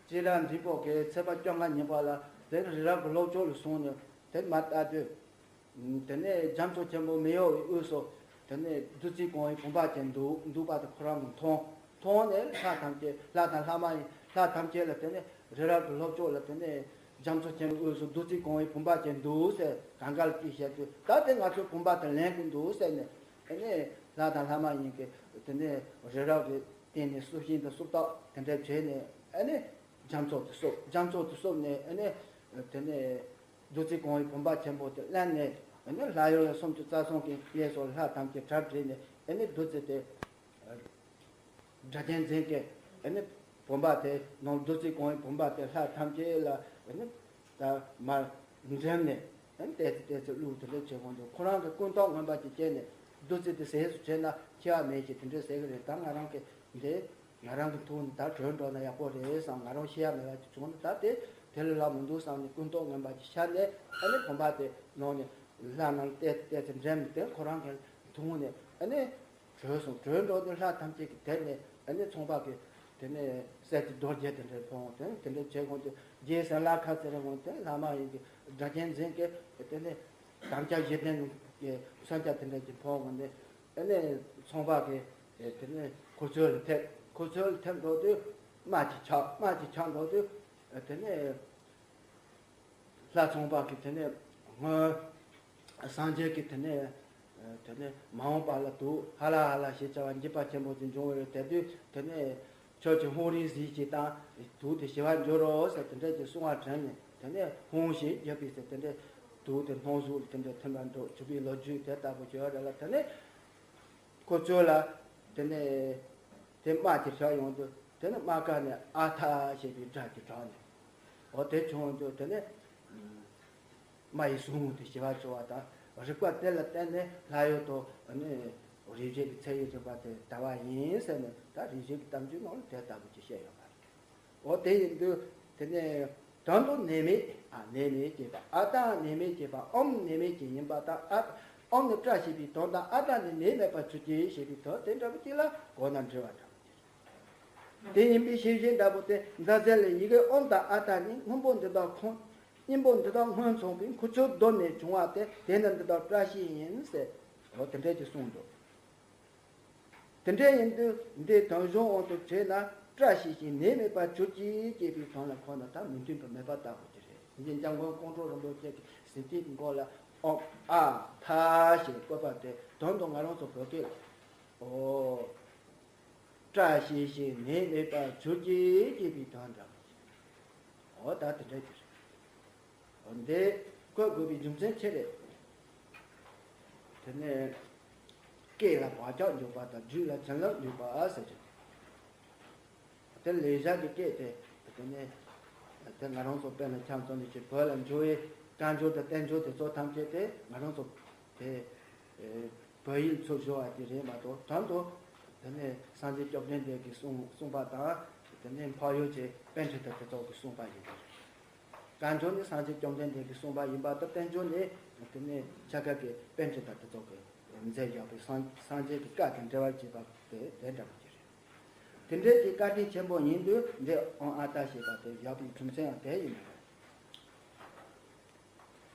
སྤྱི་ར་འབྲིང་པོ་གི་ཚེས་པ་བཅོ་ལྔ་ཉིན་པ་ལ་དེ་ནས་རི་རབ་ཀྱི་ལྷོ་ཕྱོགས་ལ་སོང་ནས་དེ་མ་ལྟ་དུས། དེ་ནས་རྒྱ་མཚོ་ཆེན་པོ་མེ་ཡོས་ཀྱི་དབུས་སུ་དེ་ནས་བདུད་རྩིས་གང་བའི་བུམ་པ་ཅན་འདུག་འདུག་པ་དེ་ཁོ་རང་གིས་མཐོང་། མཐོང་ནས་ལྷ་ཐམས་ཅད་ལྷ་དང་ལྷ་མ་ཡིན་ལྷ་ཐམས་ཅད་ལ་དེ་ནས་རི་རབ་ཀྱི་ལྷོ་ཕྱོགས་ལ་དེ་ནས་རྒྱ་མཚོ་ཆེན་པོའི་དབུས་སུ་བདུད་རྩིས་གང་བའི་བུམ་པ་ཅན་འདུག་ཟེར་གང་ག་ལ་ཅིག་བཤད་དུས་ད་དེ་ང་ཚོའི་བུམ་པ་དེ་ལེན་གྱི་འདུག་ཟེར་ནས་དེ་ནས་ལྷ་དང་ལྷ་མ་ཡིན་གྱི་དེ་ནས་རི་རབ་ཀྱི་སྟེང་ནས་བསུབ་ཤིང་དང་བསུབ་ཐབས་དེ་འདྲ་བྱས་ནས་ཨ་ནི་རྒྱ་མཚོ་དེ་བསུབ་རྒྱ་མཚོ་དེ་བསུབ་ནས་ཨ་ནི་དེ་ནས། བདུད་རྩིས་གང་བའི་བུམ་པ་ཆེན་པོ་དེ་བླངས་ནས་ཨ་ནི་ལྷ་ཡུལ་སུམ་ཅུ་རྩ་གསུམ་གྱི་གནས་སུ་ལྷ་ཐམས་ཅད་གྲ་སྒྲིག་ནས་ཨ་ནི་བདུད་རྩི་དེ་སྒྲ་གཅན་འཛིན་གྱི་ཨ་ནི་བུམ་པ་དེ་ནང་བདུད་རྩིས་གང་བའི་བུམ་པ་དེ་ལྷ་ཐམས་ཅད་ལ་ཨ་ནི་ད་མར་འགྲིམས་ནས་ཨ་ནི་ཏོག་ཙམ་ཏོག་ཙམ་བླུགས་དེ་འདྲ་བྱེད་དགོས་འདུག་ཁོ་རང་གི་ཀུན་རྟོག་ངན་པ་ཅིག་སྐྱེས་ནས་བདུད་རྩི་དེ་ཟས་སུ་བྱས་ན་འཆི་བ་མེད་ཅེས་དེ་འདྲ་ཟེར་གི་རེད། ད་ང་རང་གི་འདི། ང་རང་གི་ཐུགས་ནས་ད་གྲོལ་འགྲོ་ན་ཡག་པོ་རེད་བསམ། ང་རང་ཤི་ཡ་མེད་པ་ཅིག་བྱུང་ན་ད་དེ་དེ་ལས་སླ་མི་འདུག་བསམ་ནས་ཀུན་རྟོག་ངན་པ་ཅིག་ཤར་ནས་ཨ་ནི་བུམ་པ་དེ་ནང་ནས་ལྷ་རྣམས་ཏོག་ཙམ་ཏོག་ཙམ་འགྲིམས་ནས་དེ་ཁོ་རང་གི་ཐུགས་ནས་ཨ་ནི་གྲོལ་སོང་། གྲོལ་འགྲོ་དུས་ལྷ་ཐམས་ཅད་ཀྱིས་དེ་ནས་ཨ་ནི་ཚངས་པ་གི་དེ་ནས་གསེར་གྱི་རྡོ་རྗེ་དེ་འདྲ་ཕུལ་འོང་། དེ་དེ་འདྲ་བྱེད་དགོས་དུས་རྗེ་སེམས་ལ་ཁ་ཚེ་རིང་འོང་དེ་ལྷ་མ་ཡིན་གྱི་སྒྲ་གཅན་འཛིན་གྱི་དེ་ནས་དམ་བཅའ་བཞི་ལྡན་གྱི་མཚོན་ཆ་དེ་འདྲ་ཅིག་ཕུལ་འོང་ནས། ཨ་ནི་ཚངས་པ་གིས་དེ་ནས་ཁོ་ཚོ་ལ་ཐེབས། ཁོ་ཚོ་ལ་ཐེབས་འགྲོ་དུས་རྨ་གཅིག་ཆག་རྨ་གཅིག་ཆག་འགྲོ་དུས་དེ་ནས་ལྷ་ཚངས་པ་གིས་དེ་ནས་སྔོན་སངས་རྒྱས་ཀྱི་དེ་ནས་དེ་ནས་མ་འོངས་པ་ལ་དུག་ཧ་ལ་ཧ་ལ་ཞེས་བྱ་བ་འཇིགས་པ་ཆེན་པོ་ཅིག་འབྱུང་བའི་དེ་དུས་དེ་ནས་ཁྱོད་ཀྱིས་ཧཱུྃ་རིལ་གཟིགས་ཤིག་དང་དུག་དེ་ཞི་བར་འགྱུར་རོ་ཟེར་དེ་འདྲ་ཅིག་གསུང་བ་དྲན་ནས་དེ་ནས་ཧཱུྃ་ཞེས་བརྗོད་པའི་ཚེ་དེ་འདྲ་དུག་དེ་སྣང་གཟུགས་ལ་དེ་འདྲ་ཐིམ་པར་འགྲོ་བཅུག་པའི་ལོ་རྒྱུས་དེ་ལྟ་བུ་ཅིག་ཡོད་རེད་ལ། དེ་ནས། ཁོ་ཚོ་ལ་དེ་ནས་དེ་རྨ་གཅིག་ཆག་ཡོང་དུས་དེ་ནས་རྨ་ཁ་ནས་ཨ་ཐ་ཞེས་པའི་སྒྲ་གཅིག་གྲགས་ནས། འོ་དེ་བྱུང་དུས་དེ་ནས་རྨ་ཡི་ཟུངས་དེ་ཞི་བར་བྱུང་བ་དང་ རིགས་པ་དེ་ལ་བརྟེན་ནས་ལྷ་ཡུལ་དུ་ནི་རིག་བྱེད་ཀྱི་ཚེ་ཡི་རིག་པ་དེ་དར་བ་ཡིན་ཟེར་ནས། ད་རིག་བྱེད་ཀྱི་གཏམ་རྒྱུད་ནང་ལ་དེ་ལྟ་བུ་ཅིག་བཤད་ཡོད་པ་རེད། འོ་དེ་ཡིན་དུས་དེ་ནས་དོན་དུ་ནད་མེད། ཨ་ནད་མེད་ཅེས་པ། ཨ་དང་ནད་མེད་ཅེས་པ། ཨོཾ་ནད་མེད་ཅེས་ཡིན་པ་དང་། ཨ་ཨོཾ་ནི་བཀྲ་ཤིས་པའི་དོན་དང་། ཨ་དང་ནི་ནད་མེད་པར་གྱུར་ཅིག་ཞེས་པའི་དོན་དེ་འདྲ་བོ་ཅིག་ལ་གོ་ན་འགྲིག་པ་འདྲ་བོ་ཅིག་རེད། དེ་ཡིན་པའི་ཤེས་བཞིན་འདྲ་པོ་དེ། མཛའ་བརྩེ་ལ་ཡི་གེ་ཨོཾ་དང་ཨ་དང་ནི། སྔོན་པོ་འདི་དག་ཁོང་། སྔོན་པོ་འདི་དག་སྔོན་མཚུངས་པའི། འཁུ་ཚུར་གདོད་ནས་བྱུང་བ་སྟེ། དེ་ནི་འདི་དག་བཀྲ་ཤིས་ཡིན་ཟེར། འོ་དེ་འདྲས་ཀྱི་གསུངས་འདུག་དེ་འདྲས་ཡིན་དུས་འདིའི་དོན་གཞུང་དབང་དུ་བྱས་ན། བཀྲ་ཤིས་ཤིང་ནད་མེད་པར་གྱུར་ཅིག་ཅེས་པའི་དོན་ལ་ཁོ་ན་ད་མི་མཐུན་པ་མེད་པ་ལྟ་བུ་ཅིག་རེད། འདི་འཇམ་མགོན་ཀོང་སྤྲུལ་རིན་པོ་ཆེ་གི་ཟིན་བྲིས་ཀྱི་མགོ་ལ་ཨོཾ་ཨ་ཐ་ཞེས་བཀོད་པ་དེ་དོན་དུ་ང་རང་ཚོ་བོད་སྐད་ལ། འོ། བཀྲ་ཤིས་ཤིང་ནད་མེད་པར་གྱུར་ཅིག་ཅེས་པའི་དོན་འདྲ་བོ་ཞིག་འོ་ད་དེ་འདྲ་ཅིག་རེད། འོ་འདི་བཀོད་དགོས་པའི་རྒྱུ་མཚན་ཅི་རེད། དེ་ནས་སྐད་ལ་བག་ཆགས་འཇུག་པ་དང་། སྒྲ་ལ་བྱིན་རླབས་འཇུག་པ་ཟེར་གྱི་འདུག་དེ་ལེགས་སྦྱར་གྱི་སྐད་དེ། དེ་ནས་དེ་ང་རང་ཚོ་དཔེར་ན་ཁྱམས་ཚོ་ནས་ཅིག་བོད་ལ་འབྱོར་བའི་བཀའ་འགྱུར་དང་བསྟན་འགྱུར་དེ་ཚོ་ཐམས་ཅད་དེ་ང་རང་ཚོ་དེ་ཨེ་བོད་ཡིག་ཚུར་བཞག་པ་དེ་རེད་མ་གཏོགས། དོན་དུ་དེ་ནས་སངས་རྒྱས་བཅོམ་ལྡན་འདས་ཀྱིས་གསུངས་གསུངས་པ་དང་། དེ་ནས་འཕགས་ཡུལ་གྱི་པཎྜི་ཏ་དེ་ཚོ་གིས་གསུངས་པ་ཡིན་པ་རེད། བཀའ་འགྱུར་ནི་སངས་རྒྱས་བཅོམ་ལྡན་འདས་ཀྱིས་གསུངས་པ་ཡིན་པ་དང་། བསྟན་འགྱུར་ནི་དེ་ནས་ཕྱྭ་ཁ་གི་པཎྜི་ཏ་དེ་ཚོ་གིས་མཛད་བཞག་པའི་སངས་སངས་རྒྱས་ཀྱི་བཀའ་དང་འབྲེལ་བར་བྱེད་པ་དེ་དེ་འདྲ་པོ་ཅིག་རེད། དེ་འདྲའི་གི་བཀའ་དྲིན་ཆེན་པོ་ཡིན་དུས། འདི་ཨོཾ་ཨ་ཏ་ཞེས་པ་དེ་བཞག་པའི་རྒྱུ་མཚན་ཡང་དེ་ཡིན་པ་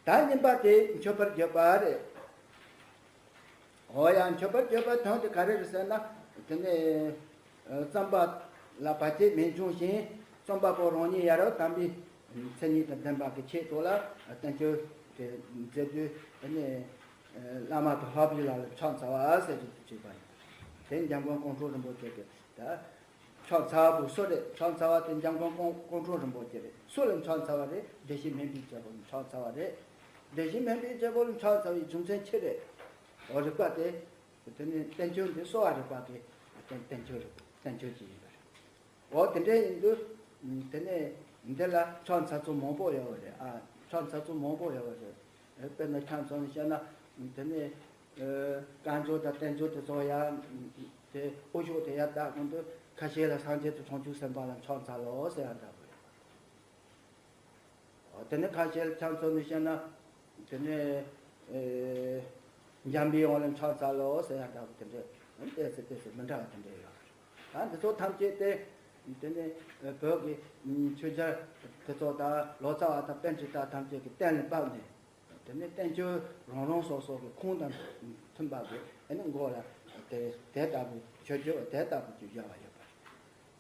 རེད། ད་གཉིས་པ་དེ་མཆོད་པར་བརྗོད་པ་རེད། འོ་ཡ། མཆོད་པར་བརྗོད་པའི་དོན་དེ་ག་རེ་རེད་ཟེར་ན། དེ་ནས་ཨ་རྩོམ་པ་ལ་བར་ཆད་མི་འབྱུང་ཞིང་། རྩོམ་པ་པོ་རང་ཉིད་ཡ་རབས་དམ་པའི་མཚན་ཉིད་དང་ལྡན་པ་གི་ཆེད་དུ་ལ་བསྟན་བཅོས་དེ་མཛད་དུས། དེ་ནས་ཨ་བླ་མ་དང་ལྷག་པའི་ལག་ལ་ཕྱག་འཚལ་བ་ཟེར་གྱི་བྱས་པ་ཡིན། དེ་འཇམ་མགོན་ཀོང་སྤྲུལ་རིན་པོ་ཆེ་གི་ད་ཕྱག་འཚལ་བ་པོ་སུ་རེད། ཕྱག་འཚལ་བ་དེ་འཇམ་མགོན་ཀོང་ཀོང་སྤྲུལ་རིན་པོ་ཆེ་རེད། སུ་ལ་ཕྱག་འཚལ་བ་རེད། བདེ་གཤེགས་སྨན་པའི་རྒྱལ་པོ་ལ་ཕྱག་འཚལ་བ་རེད། བདེ་གཤེགས་སྨན་པའི་རྒྱལ་པོ་ལ་ཕྱག་འཚལ་བའི་རྒྱུ་མཚན་ཅི་རེད། འོ་རིག་པ་དེ། དེ་ནི་བསྟན་བཅོས་འདི་གསོ་བ་རིག་པ་གི་བསྟན་བསྟན་བཅོས་རེད། བསྟན་བཅོས་ཅིག་ཡིན་པ་རེད། འོ་དེ་འདྲ་ཡིན་དུས། དེ་ནས་འདི་ལ་ཕྱག་འཚལ་ཚུལ་མང་པོ་ཡོད་པ་རེད། ཨ་ཕྱག་འཚལ་ཚུལ་མང་པོ་ཡོད་པ་རེད། དཔེར་ན་ཁྱམས་ཚོ་ནས་བཤད་ན། དེ་ནས་ཨ་བཀའ་འགྱུར་དང་བསྟན་འགྱུར་དེ་ཚོ་ཡང་དེ་དབུ་ཞུགས་དེ་ཡར་བཏགས་གོང་དུ། ཁ་ཤས་ལ་སངས་རྒྱས་དང་བྱང་ཆུབ་སེམས་དཔའ་ལ་ཕྱག་འཚལ་ལོ་ཟེར་ཡ་འདྲ་པོ་རེད། འོ་དེ་ནས་ཁ་ཤས་ལ་ཁྱམས་ཚོ་ནས་བཤད་ན། དེ་ནས་ཨེ་འཇམ་པའི་དབྱངས་ལ་ཕྱག་འཚལ་ལོ་ཟེར་ཡ་འདྲ་པོ་དེ་འདྲ། ཏོག་ཙམ་ཏོག་ཙམ་མི་འདྲ་བ་དེ་འདྲ་ཡོད་རེད། ད་འདི་ཚོ་ཐམས་ཅད་དེ། དེ་ནས་ཨེ་བོད་ཀྱི་ཆོས་རྒྱལ་དེ་ཚོ་དང་ལོ་ཙཱ་བ་དང་པཎྜི་ཏ་ཐམས་ཅད་ཀྱིས་གཏན་ལ་ཕབ་ནས། དེ་ནས་བསྟན་བཅོས་རང་རང་སོ་སོ་གི་ཁུངས་དང་མཐུན་པ་གི་ཨ་ནི་མགོ་ལ་དེ་དེ་ལྟ་བུ་མཆོད་བརྗོད་དེ་ལྟ་བུ་ཅིག་བཞག་པ་ཡོད་པ་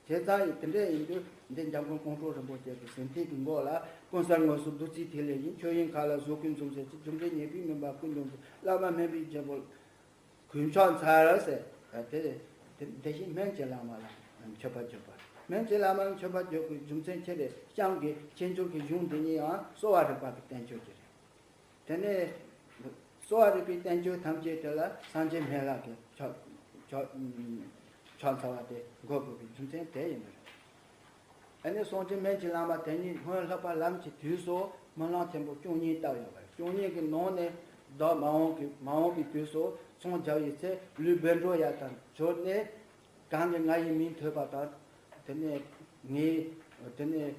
རེད། བྱས་ཙང་ཡིན། དེ་འདྲ་ཡིན་དུས་འདི་འཇམ་མགོན་ཀོང་སྤྲུལ་རིན་པོ་ཆེ་གི་ཟིན་བྲིས་ཀྱི་མགོ་ལ། ཀུན་གསལ་དངོས་སུ་བདུད་རྩིའི་ཐིག་ལེ་ཡིས། ཆོས་དབྱིངས་མཁའ་ལ་གཟུགས་ཀུན་འཛུམ་ཟེར་གྱིས། རྒྱུ་འབྲས་ཉེར་སྦས་མུན་པ་ཀུན་འཇོམས་ཤིང་། བླ་མ་སྨན་པའི་རྒྱལ་པོ་གུས་ཕྱག་འཚལ་ཟེར། དེ་དེ་བདེ་གཤེགས་སྨན་གྱི་བླ་མ་ལ་མཆོད་པ་བརྗོད་པ། སྨན་གྱི་བླ་མ་ལ་མཆོད་པ་བརྗོད་པའི་རྒྱུ་མཚན་ཅི་རེད། གཤམ་གྱི་ཆེ་འབྱུང་གི་གཞུང་འདི་གཉིས་ཡང་གསོ་བ་རིག་པ་གི་བསྟན་བཅོས་ཅིག་རེད། དེ་ནས་གསོ་བ་རིག་པའི་བསྟན་བཅོས་ཐམས་ཅད་དེ་ལ་སངས་རྒྱས་སྨན་བླ་གི་ཕྱག་ཕྱག་ཕྱག་འཚལ་བ་དེ་འགོད་དགོས་པའི་རྒྱུ་མཚན་དེ་ཡིན་པ་རེད། ཨ་ནི་སངས་རྒྱས་སྨན་གྱི་བླ་མ་དེ་ཉིད་སྔོན་ལྷག་པ་ལམ་གྱི་དུས་སུ་སྨོན་ལམ་ཆེན་པོ་བཅུ་གཉིས་བཏབ་ཡོད་པ་རེད། བཅུ་གཉིས་ཀྱི་ནང་ནས་བདག་མ་འོངས་ཀྱི་མ་འོངས་པའི་དུས་སུ་འཚང་རྒྱ་བའི་ཚེ་ལུས་བཻ་ཌཱུརྱ་དང་གྱུར་ནས། གང་གིས་ང་ཡི་མིང་ཐོས་པ་དང་། དེ་ནས་ངའི་དེ་ནས་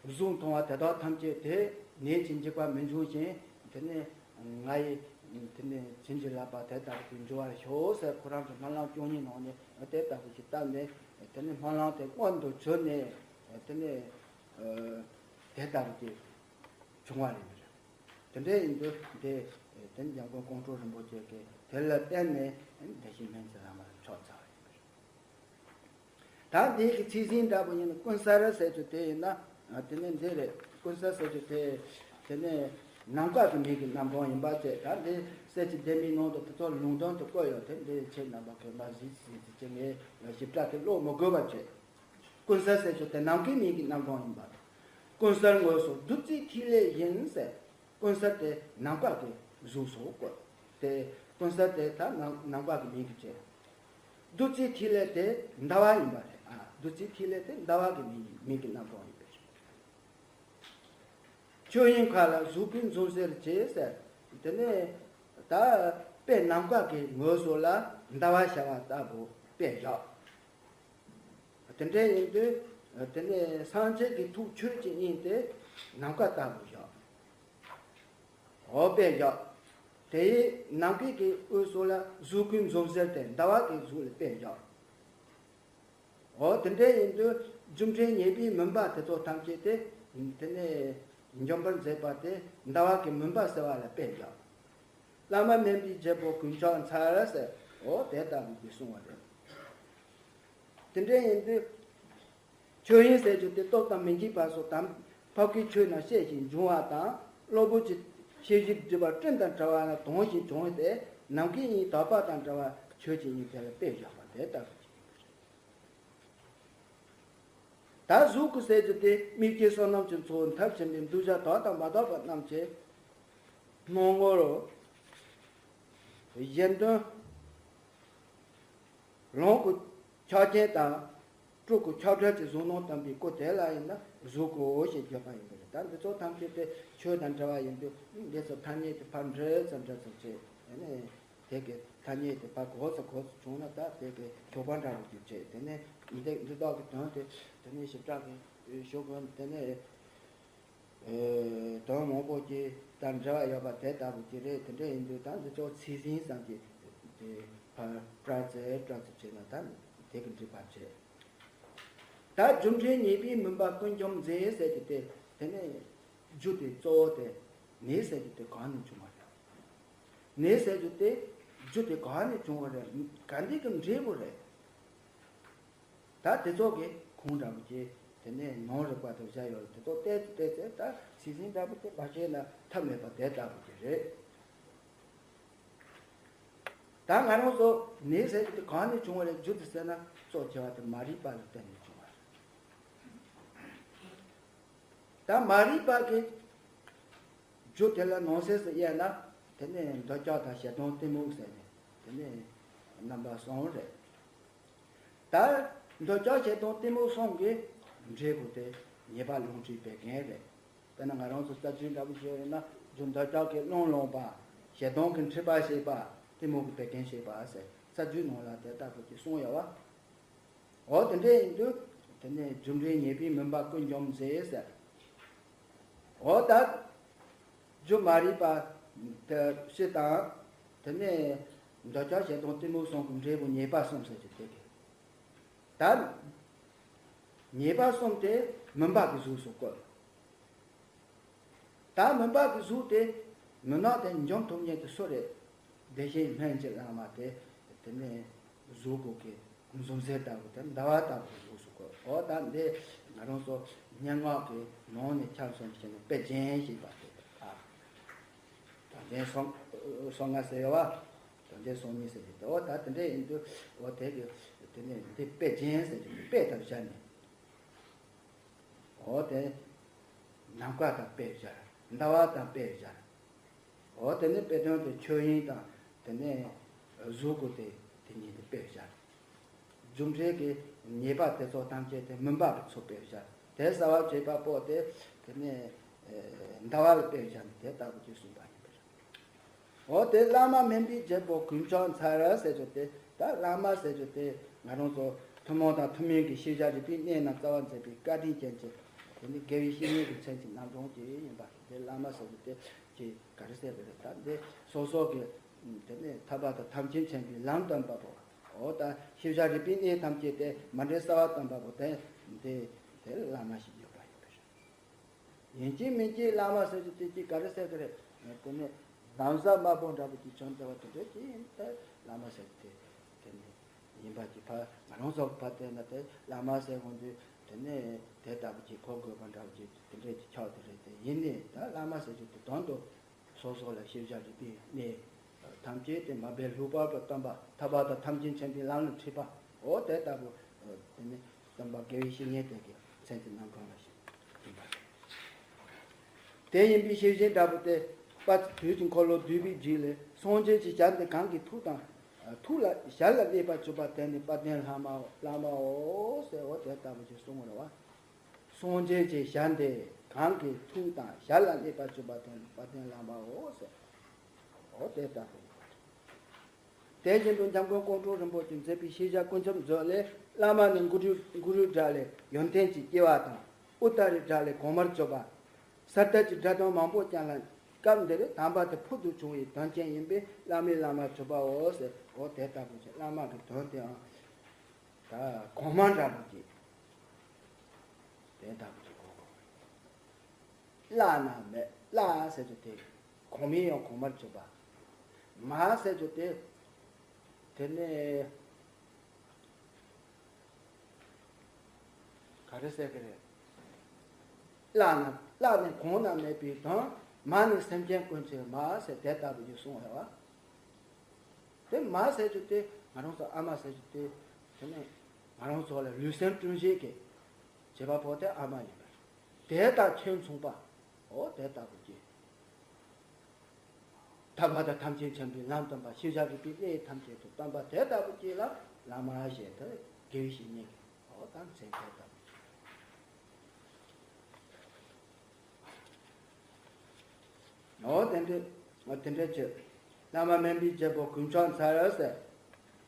གཟུགས་མཐོང་བ་དེ་དག་ཐམས་ཅད་དེ་ནད་ཀྱི་འཇིགས་པ་མི་འབྱུང་ཞིང་། དེ་ནས་ང་ཡི་དེ་ནས་བྱིན་གྱིས་བརླབས་པ་དེ་ལྟ་བུ་ཞིག་འབྱུང་བར་ཤོག་ཟེར། ཁོ་རང་གི་སྨོན་ལམ་བཅུ་གཉིས་ནང་ནས་དེ་ལྟ་བུ་ཞིག་བཏབ་ནས། དེ་ནས་སྨོན་ལམ་དེ་མངོན་དུ་གྱུར་ནས། དེ་ནས་དེ་ལྟ་བུ་ཞིག་བྱུང་བ་རེད། དེ་འདྲ་ཡིན་དུས་འདི་དེ་འཇམ་མགོན་ཀོང་སྤྲུལ་རིན་པོ་ཆེ་གིས་དེ་ལ་བརྟེན་ནས་བདེ་གཤེགས་སྨན་གྱི་བླ་མ་ལ་ཕྱག་འཚལ་བ་ཡིན་པ་རེད། ད་འདི་གི་ཚིག་ཟིན་འདྲ་པོ་ཡིན་ན། ཀུན་གསལ་ཟེར་རྒྱུ་དེ་ཡིན་ན། དེ་ནས་འདི་རེད། ཀུན་གསལ་ཟེར་རྒྱུ་དེ། དེ་ནས་ནམ་མཁའ་གི་མིང་གི་རྣམ་གྲངས་ཡིན་པ་བྱས། ད་འདི་གསལ་བྱེད་བདེན་པའི་ནང་དུ་དེ་ཚོ་ལུང་དོན་དུ་བཀོད་ཡོད་དེ། འདི་ཁྱེད་རྣམ་པ་མཁས་པ་གཟིགས་གཟིགས་གཟིགས་ཀྱི་ངས་ཞིབ་ཕྲ་དེ་ཀློག་མི་དགོས་པ་བྱས། ཀུན་གསལ་ཟེར་རྒྱུ་དེ་ནམ་མཁའི་མིང་གི་རྣམ་གྲངས་ཡིན་པ་དང་། ཀུན་གསལ་དངོས་སུ་བདུད་རྩིའི་ཐིག་ལེ་ཡིན་ཟེར། ཀུན་གསལ་དེ་ནམ་མཁའ་གི་གཟུགས་སུ་བཀོད་དེ། ཀུན་གསལ་དེ་ད་ནམ་ནམ་མཁའ་གི་མིང་གིས་བྱས། བདུད་རྩིའི་ཐིག་ལེ་དེ་ཟླ་བ་ཡིན་པ་རེད། ཨ། བདུད་རྩིའི་ཐིག་ལེ་དེ་ཟླ་བ་གི་མིང་མིང་གི་རྣམ་གྲངས་ཡིན་པ་རེད། ཆོས་དབྱིངས་མཁའ་ལ་གཟུགས་ཀུན་འཛུམ་ཟེར་གྱིས་ཟེར། དེ་ནས་ད་དཔེ་ནམ་མཁའ་གི་ངོས་སུ་ལ་ཟླ་བ་ཤར་བ་ལྟ་བུ་དཔེ་བཞག་དེ་འདྲ་ཡིན་དུས་དེ་ནས་སངས་རྒྱས་ཀྱི་ཐུགས་ཆོས་ཀྱི་དབྱིངས་དེ་ནམ་མཁའ་ལྟ་བུ་བཞག་འོ་དཔེ་བཞག་དེའི་ནམ་མཁའི་གི་དབུས་སུ་ལ་གཟུགས་སྐུའི་འཛུམ་ཟེར་ཏེ་ཟླ་བ་གི་གཟུགས་ལ་དཔེ་བཞག་འོ་དེ་འདྲ་ཡིན་དུས་རྒྱུ་འབྲས་ཉེས་པའི་མུན་པ་དེ་ཚོ་ཐམས་ཅད་དེ་དེ་ནས་འཇོམས་པར་མཛད་པ་དེ་ཟླ་བ་གི་མུན་པ་སེལ་བ་ལ་དཔེ་བཞག་བླ་མ་སྨན་པའི་རྒྱལ་པོ་ཀུན་ཁྱབ་མཚར་ཟེར་འོ་དེ་ལྟ་བུ་གི་གསུང་བ་རེད། དེ་འདྲ་ཡིན་དུས། ཆོས་དབྱིངས་ཟེར་རྒྱུ་དེ་སྟོབས་དང་མི་འཇིགས་པ་སོགས་དམ་ཕ་གིའི་ཆོས་རྣམས་ཤེས་ཤིང་འབྱུང་བ་དང་གློ་བུར་གྱི་ཤེས་བཞིན་སྒྲིབ་པ་སྤྲིན་དང་བྲལ་བ་ལ་དོན་ཞིང་འབྱུང་སྟེ་ནམ་མཁའི་དབྱིངས་དག་པ་དང་བྲལ་བ་ཆོས་ཀྱི་དབྱིངས་དེ་ལ་དཔེ་བཞག་པ་དེ་ལྟ་བུ་ཅིག་ད་གཟུགས་སྐུ་ཟེར་རྒྱུ་དེ་མིག་གི་བསོད་ནམས་ཀྱི་ཚོགས་མཐར་ཕྱིན་པའི་གདུལ་བྱ་དག་དང་མ་དག་པ་རྣམས་ཀྱི་སྣང་ངོར་གཞན་དོན། ལོངས་སྐུ་ཆགས་ཅན་དང་སྤྲུལ་སྐུ་ཁྱབ་བྲལ་གྱི་གཟུགས་སྣང་བསྟན་པའི་སྐུ་དེ་ལ་ཡིན་ན་གཟུགས་སྐུ་ཞེས་བརྗོད་པ་ཡིན་པ་རེད། ད་འདི་ཚོ་ཐམས་ཅད་དེ་ཆོས་དང་འབྲེལ་བ་ཡིན་དུས་འདི་ཚོ་ཐ་སྙད་དེ་ཕར་འདྲེས་ཙམ་འདྲེས་ཙམ་བྱས་ཨ་ནི་དེ་གི་ཐ་སྙད་དེ་ཕར་གོ་ཙམ་གོ་ཙམ་བྱུང་ན་ད་དེ་གི་ཁྱོགས་པ་འདྲ་བོ་ཅིག་བྱས་དེ་ནས་འདི་འདི་དག་གི་དོན་དེ་དེ་ནས་ཞིབ་ཕྲ་གི་ཞུ་དགོས་དེ་ནས། དོན་མང་པོ་ཅིག་དང་འབྲེལ་བ་ཡོད་པ་དེ་ལྟ་བུ་ཅིག་རེད། དེ་འདྲ་ཡིན་དུས་ད་འདི་ཚོ་ཚིག་ཟིན་ཙམ་གྱིས་དེ་ཕར་སྐྲ་རྩེ་སྐྲ་རྩེ་བྱས་ན་ད་དེ་གི་འགྲིག་པ་བྱེད། ད་རྒྱུ་འབྲས་ཉེས་པའི་མུན་པ་ཀུན་འཇོམས་མཛད་ཟེར་གྱི་དེ་དེ་ནས་རྒྱུ་དེ་གཙོ་བོ་དེ་ནད་ཟེར་གྱི་དེ་གང་ནས་བྱུང་བ་རེད། ནད་ཟེར་གྱི་དེ་རྒྱུ་དེ་གང་ནས་བྱུང་བ་རེད། ག་འདི་གི་འབྲས་བུ་རེད། ད་དེ་ཚོ་གི་ཁུངས་འདྲ་པོ་ཅིག་དེ་ནས་ནང་རིག་པ་དང་བཞག་ཡོད་རེད། དེ་ཚོ་བལྟས་ཏེ་བལྟས་ཚེ་ད་ཚིག་ཟིན་འདྲ་པོ་དེ་མ་ཤེས་ན་ཐབས་མེད་པ་དེ་ལྟ་བུ་ཅིག་རེད། ད་ང་རང་ཚོ་ནད་ཟེར་གྱི་དེ་གང་ནས་བྱུང་བ་རེད། རྒྱུ་དེ་ཟེར་ན་གཙོ་ཆེ་བ་དེ་མ་རིག་པ་ལ་བརྟེན་ནས་བྱུང་བ་རེད། ད་མ་རིག་པ་གི་རྒྱུ་དེ་ལ་ནང་གསེས་སུ་དབྱེ་ན་དེ་ནས་འདོད་ཆགས་དང་ཞེ་སྡང་གཏི་མུག་ཟེར་ནས་དེ་ནས་རྣམ་པ་གསུམ་རེད། ད་འདོད་ཆགས་ཞེ་སྡང་གཏི་མུག་གསུམ་གྱི་འབྲས་བུ་དེ་ཉེས་པ་ལོངས་སྤྱོད་པའི་རྐྱེན་རེད། དཔེར་ན་ང་རང་ཚོ་རྩ་རྒྱུན་འདྲ་པོ་ཞིག་ཡོད་ན་རྒྱུ་འདོད་ཆགས་ཀྱིས་རླུང་ལངས་པ། ཞེ་སྡང་གིས་འཁྲུལ་པ་བྱེད་པ། གཏི་མུག་གིས་བད་ཀན་བྱེད་པ་ཟེར་རྩ་རྒྱུན་ནང་ལ་དེ་ལྟ་བུ་ཅིག་གསུངས་ཡོད་པ། འོ་དེ་འདྲ་ཡིན་དུས་དེ་ནས་རྒྱུ་འབྲས་ཉེས་པའི་མུན་པ་ཀུན་འཇོམས་མཛད་ཟེར། འོ་ད་རྒྱུ་མ་རིག་པ་དེ་སྤྱི་དང་དེ་ནས་འདོད་ཆགས་ཞེ་སྡང་གཏི་མུག་གསུམ་གྱི་འབྲས་བུ་ཉེས་པ་གསུམ་ཟེར་གྱི་དེ་གི་ད་ཉེས་པ་གསུམ་དེ་མུན་པ་གི་གཟུགས་སུ་བཀོད། ད་མུན་པ་གི་གཟུགས་དེ་མུན་ནག་དེ་འཇོམས་ཐུབ་མཁན་དེ་སུ་རེད། བདེ་གཤེགས་སྨན་གྱི་བླ་མ་དེ་དེ་ནས་གཟུགས་སྐུ་གི་འཛུམ་ཟེར་ལྟ་བུ་དེ་ཟླ་བ་ལྟ་བུ་གི་གཟུགས་སུ་བཀོད། འོ་ད་འདི་ང་རང་ཚོ་སྙན་ངག་གི་ནང་ནས་ཁྱབ་སོང་ཞེས་ནས་དཔེ་རྒྱན་ཞེས་པ་དེ་ཨ། དོན་ལྡན་སོ་སོ་ལྔ་ཟེར་བ། དོན་ལྡན་སོ་གཉིས་ཟེར་གྱི་འདུག་འོ་ད་དེ་འདྲ་ཡིན་དུས་འོ་དེ་གི་དེ་ནས་འདི་དཔེ་རྒྱན་ཟེར་གྱི་དཔེ་ལྟར་བཞག་ནས། འོ་དེ་ནམ་མཁའ་དང་དཔེ་སྦྱར། ཟླ་བ་དང་དཔེ་སྦྱར། འོ་དེ་ནི་དཔེ་དོན་དེ་ཆོས་དབྱིངས་དང་དེ་ནས་གཟུགས་སྐུ་དེ་དེ་གཉིས་དེ་དཔེ་སྦྱར། རྒྱུ་འབྲས་ཀྱི་ཉེས་པ་དེ་ཚོ་ཐམས་ཅད་དེ་མུན་པ་གི་ཚུལ་དཔེ་སྦྱར། དེ་གསལ་བར་བྱེད་པ་པོ་དེ་དེ་ནས་ཟླ་བ་ལ་དཔེ་སྦྱར་ནས་དེ་ལྟ་བུ་ཅིག་གསུངས་པ་ཡིན་པས། འོ་དེ་བླ་མ་སྨན་པའི་རྒྱལ་པོ་ཀུན་ཁྱབ་མཚར་ཟེར་རྒྱུ་དེ་ད་བླ་མ་ཟེར་རྒྱུ་དེ་ང་རང་ཚོ་ཐུན་མོང་དང་ཐུན་མིན་གྱི་ཤེས་བྱ་རིག་པའི་གནས་རྣམས་རྩ་བ་མཛད་པའི་བཀའ་དྲིན་ཅན་གྱི་དེ་ནི་དགེ་བའི་བཤེས་གཉེན་གྱི་མཚན་གྱི་རྣམ་གྲངས་ཅིག་ཡིན་པ་དེ་བླ་མ་ཟེར་རྒྱུ་དེ་ཅིག་ག་རེ་ཟེར་དགོས་རེད། ད་འདི་སོ་སོ་གི་དེ་ནི་ཐར་པ་དང་ཐམས་ཅད་མཁྱེན་པའི་ལམ་སྟོན་པ་པོ། འོ་ད་ཤེས་བྱ་རིག་པའི་གནས་ཐམས་ཅད་དེ་མ་འདྲེས་གསལ་བ་སྟོན་པ་པོ་དེ་འདི་དེ་བླ་མ་ཞིག་ཡོད་པ་ཡིན་པས། ཡིན་གཅིག་མིན་གཅིག་བླ་མ་ཟེར་གྱི་དེ་གཅིག་ག་རེ་ཟེར་གི་རེད། དེ་ནས་ལམ་ཟབ་དམར་པོ་འདྲ་པོ་ཅིག་བྱུང་བསྡད་པ་དེ་འདྲ་ཅིག་ཡིན་ད་བླ་མ་ཟེར་གྱི་དེ་དེ་ནས་ཡིན་པ་ཅིག་ཕ་ང་རང་ཚོ་ཕ་བལྟས་ན་དེ་བླ་མ་ཟེར་འོང་དུས་དེ་ནས་དེ་ལྟ་བུ་ཅིག་གོ་དགོས་པ་འདྲ་པོ་ཅིག་དེ་འདྲ་ཅིག་ཆགས་དེ་རེད། དེ་ཡིན་ནའི་ད་བླ་མ་ཟེར་གྱི་དེ་དོན་དུ་སོ་སོ་ལ་ཤེས་བྱ་རིག་པའི་གནས་ཐམས་ཅད་དེ་མ་འབད་ལྷུག་པར་དུ་སྟོན་པ་ཐར་པ་དང་ཐམས་ཅད་མཁྱེན་པའི་ལམ་ལ་ཁྲིད་པ། འོ་དེ་ལྟ་བུ་དེ་ནི་སྟོན་པ་དགེ་བའི་བཤེས་གཉེན་དེ་གི་མཚན་གྱི་རྣམ་གྲངས་ལ་ཞིག་ཡིན་པ་རེད། དེ་ཡིན་པའི་ཤེས་བཞིན་དྲག་པོ་དེ་དཔལ་དུས་ཀྱི་འཁོར་ལོ་བསྡུས་པའི་རྗེས་ལས་སངས་རྒྱས་ཀྱི་ཞལ་འདི་གང་གི་ཐུགས་དང་ཐུགས་ལ་ཞལ་ལ་གནས་པར་གྱུར་པ་དེ་ནི་དཔལ་ལྡན་ལྷ་མ་ལྷ་མའོ་ཟེར། འོ་དེ་ལྟ་བུ་ཞིག་གསུངས་པ་རེད་བ། སངས་རྒྱས་ཀྱི་ཞལ་འདི་གང་གི་ཐུགས་དང་ཞལ་ལ་གནས་པར་གྱུར་པ་དེ་ནི་དཔལ་ལྡན་ལྷ་མའོ་ཟེར། འོ་དེ་ལྟ་བུ། དེ་བཞིན་དུ་འཇམ་མགོན་ཀོང་སྤྲུལ་རིན་པོ་ཆེས་མཛད་པའི་ཤེས་བྱ་ཀུན་ཁྱབ་མཛོད་ལས། བླ་མ་ནི་གུ་རུ་གུ་རུའི་སྒྲ་ལས་ཡོན་ཏན་གྱི་སྐྱེ་བ་དང་། ཨུ་ཏ་རའི་སྒྲ་ལས་གོང་མར་བརྗོད་པ། ས་ཏྭ་གྱི་སྒྲ་དོན་མང་པོ་ཀྱང་ལ། སྐབས་འདིར་དམ་པ་དེ་ཕུལ་དུ་བྱུང་བའི་དོན་ཅན་ཡིན་པས་བླ་མའི་བླ་མར་བརྗོད་པའོ་ཟེར། འོ་དེ་ལྟ་བུ་ཞིག་བླ་མ་གི་དོན་དེའང་ད་གོང་མ་འདྲ་བོ་ཅིག་དེ་ལྟ་བུ་ཞིག་གོ་དགོས། བླ་ན་མེད། བླ་ཟེར་རྒྱུ་དེ་གོང་མའི་ཡང་གོང་མར་གྱུར་པ། མ་ཟེར་རྒྱུ་དེ་དེ་ནས་ག་རེ་ཟེར་གི་རེད། བླ་ན་བླ་ནི་གོང་ན་མེད་པའི་དོན། མ་ནི་སེམས་ཅན་ཀུན་གྱི་མ་ཟེར་དེ་ལྟ་བུ་ཞིག་གསུངས་ཡོད་པ། དེ་མ་ཟེར་རྒྱུ་དེ་ང་རང་ཚོ་ཨ་མ་ཟེར་རྒྱུ་དེ་དེ་ནས་ང་རང་ཚོ་ལ་ལུས་སེམས་སྐྱོང་བྱེད་ཀྱི་བྱེད་པ་པོ་དེ་ཨ་མ་ཡིན་པས། དེ་དང་ཁྱད་མཚུངས་པ། འོ་དེ་ལྟ་བུ་ཅིག་ཐར་པ་དང་ཐམས་ཅད་མཁྱེན་པའི་ལམ་སྟོན་པ། ཤེས་བྱ་རིག་པའི་གནས་ཐམས་ཅད་དུ་སྟོན་པ་དེ་ལྟ་བུ་ཅིག་ལ་བླ་མ་ཞེས་དེ་དགེ་བའི་བཤེས་གཉེན་གྱི་འོ་ད་མཚན་དེ་ལྟ་བུ་ཅིག་འོ་དེ་འདྲ་དེ་འདྲ་བྱས། བླ་མ་སྨན་པའི་རྒྱལ་པོ་དཀོན་མཆོག་མཚར་ཟེར།